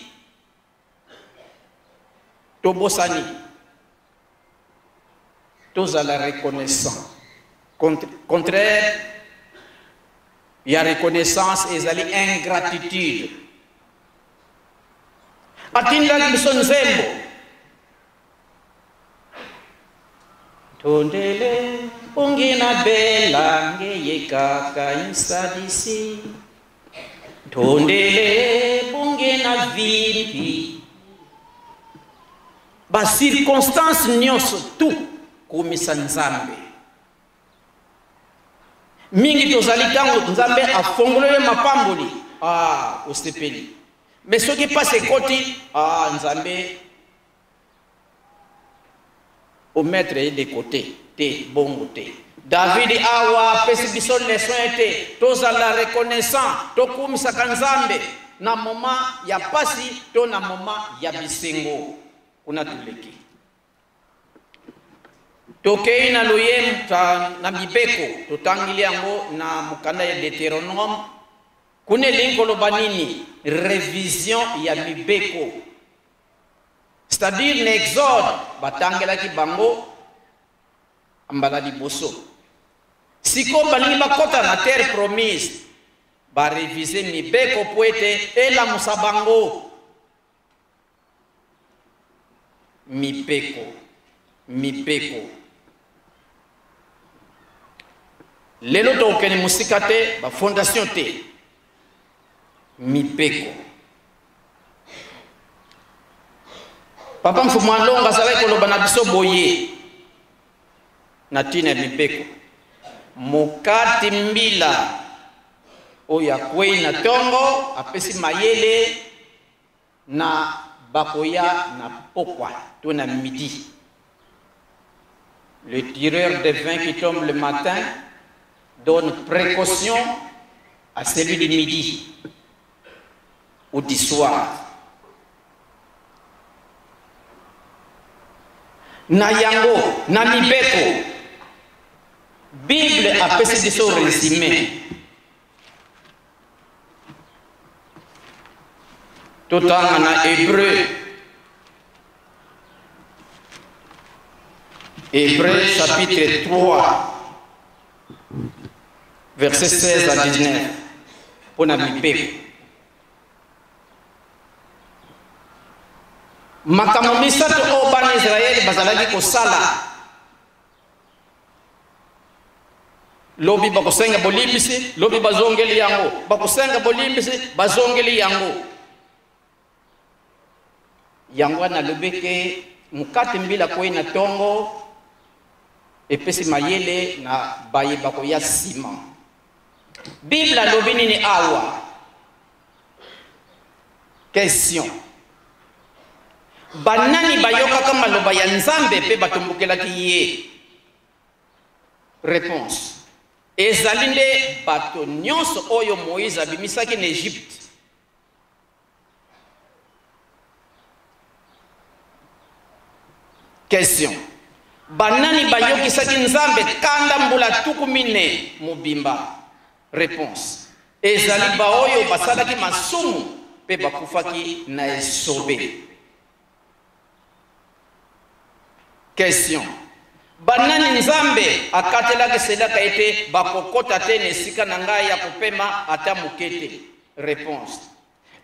tobosani. Tozala reconnaissant. Contraire ya reconnaissance ezali ingratitude. Atindaki biso nzembo tondele ungi na bela ngeye kaka insadisi tondele bungi na vimpi ba circonstance nyonso tout kumisa Nzambe. Mingi tozali ntango Nzambe afongolele mapamboli, ah, osepeli. Mais soki pasi ekoti, ah, Nzambe omettre ye de côté te, bongo te. David awa apesi biso leçon ete tozala reconnaissant, tokumisaka Nzambe na moment ya pasi to na moment ya bisengo. Kuna toleki. Tokei na loyemba na mibeko, totangili yango na mokanda ya Deuteronome. Kuna elingi koloba nini? Revision ya mibeko. C'est-à-dire na Exode batangelaki bango mbala liboso. Sikoyo balingi bakota na terre promise, barevise mibeko mpo ete elamusa bango. Mibeko, mibeko. Lelo tokokende mosika te, ba fondation te, mibeko. Papa Mfumu Alonga azalaki koloba na biso boye na ntina ya mibeko: mokati mbila oyo akwei na ntongo apesi mayele na bakoya na pokwa to na midi. Le tireur de vin qui tombe le matin donne précaution à celui du midi ou du soir. Na yango, na mibeko, Bible apesi biso résumé. Totanga na Hébreu. Hébreu chapitre 3, verset 16 à 19. Mpo na mibeko. Makambo misato oyo bana Israele bazalaki kosala. Lobi bakosenga bolimbisi, lobi bazongeli yango, bakosenga bolimbisi, bazongeli yango. Yango wana alobi ke mokate mbila kwei na tongo epesi mayele na baye bakoya nsima. Bible alobi nini awa? Question. Banani bayokaka maloba ya Nzambe mpe batombokelaki ye? Réponse. Ezali nde bato nyonso oyo Moïse abimisaki na Egypte. Question. Banani bayokisaki Nzambe kanda mbula 40 mobimba? Réponse. Ezali baoyo basalaki masumu mpe bakufaki na esobe. Question. Banani Nzambe akatelaki selaka ete bakokota te na esika na ngai ya kopema ata moke te? Réponse.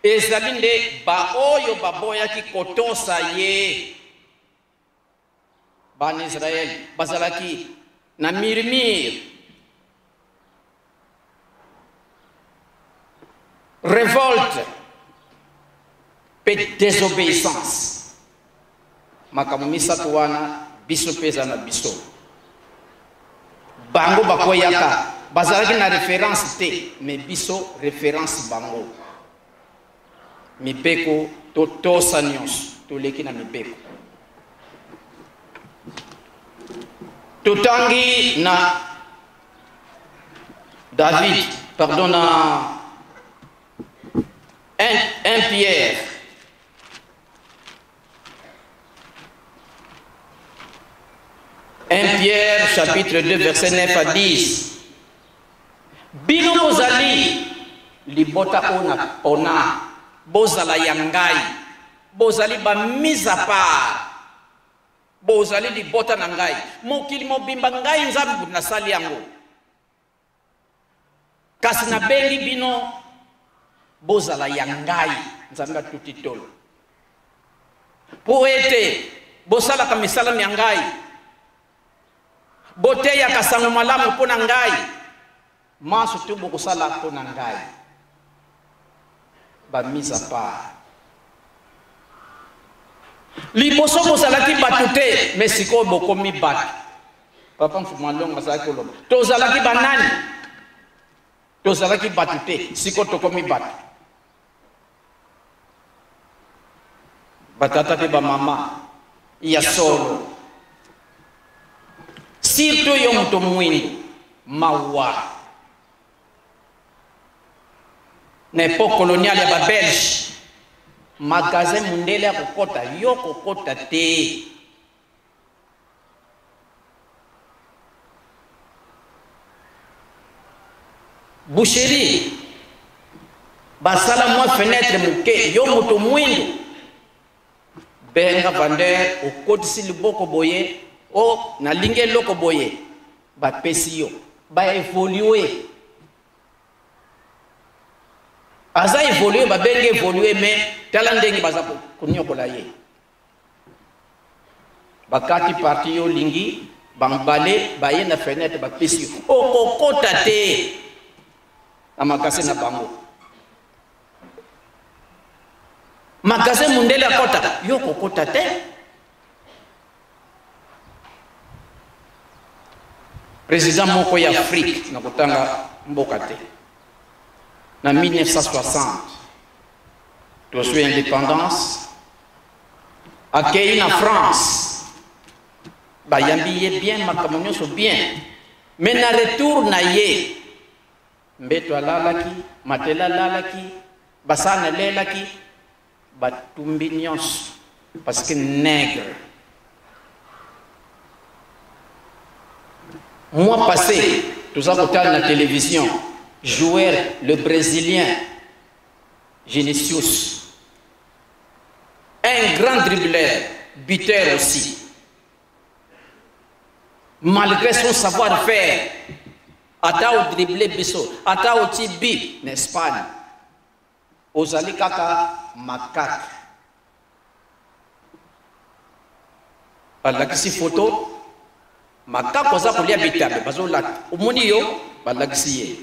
Ezali nde baoyo baboyaki kotosa ye. Bana Israël bazalaki na murmure, révolte mpe désobéissance. Makambo misato wana Biso mpe eza na biso. Bango bakweyaka, bazalaki na reference te, mais biso reference bango. Mibeko totosa nyonso, toleki na mibeko. Totangi na David, pardon, na 1 Pierre 1 Pierre chapitre 2 verset 9 à 10. Bino bozali libota oyo na pona, bozala ya ngai, bozali ba mise à part, bozali libota na ngai, mokili mobimba ngai Nzambe nasali yango. Kasi nabengi bino bozala ya ngai. Nzambe atuti tolo mpo ete bosalaka misala mya ngai, boteyaka sango malamu mpo na ngai, manso tu bokosala mpo na ngai. Ba mise à part. Liboso bozalaki bato te, mais sikoyo bokomi bato. Papa Mfuma Longo azalaki koloba, tozalaki banani? Tozalaki bato te, sikoyo tokomi bato. Batata mpe bamama ya solo, surtout yo moto mwindu, mawa. Na epoque coloniale ya ba Belge, magasin mundele akokota, yo kokota te. Boucherie basala mwa fenetre moke, yo moto mwindu benga vendeur, okotisi liboko boye, o nalingi eloko boye, bapesi yo. Ba evolue, aza evolue, babenge evolue, mais tala ndenge baza konyokola ye. Bakati parti yo olingi, bambale baye na fenetre bapesi yo, okokota te na magasin na bango. Magasin mundele akota, yo okokota te. Président moko ya Afrique, na kotanga mboka te, na 1960 tozwi indépendance, akei na France, bayambi ye bien, makambo nyonso bien, mais na retour na ye, mbeto alalaki, matela alalaki, basani alelaki, batumbi nyonso, parce que nègre. Mois passé, toza kotala na télévision, joueur le Brésilien Vinicius, un grand dribbleur, buteur aussi, malgré son savoir-faire, ata o dribble biso, ata oti bi na Espagne, ozali kaka macaque. Balakisi photo, makako aza kolia bitabe, bazolata, omoni yo, balakisi ye.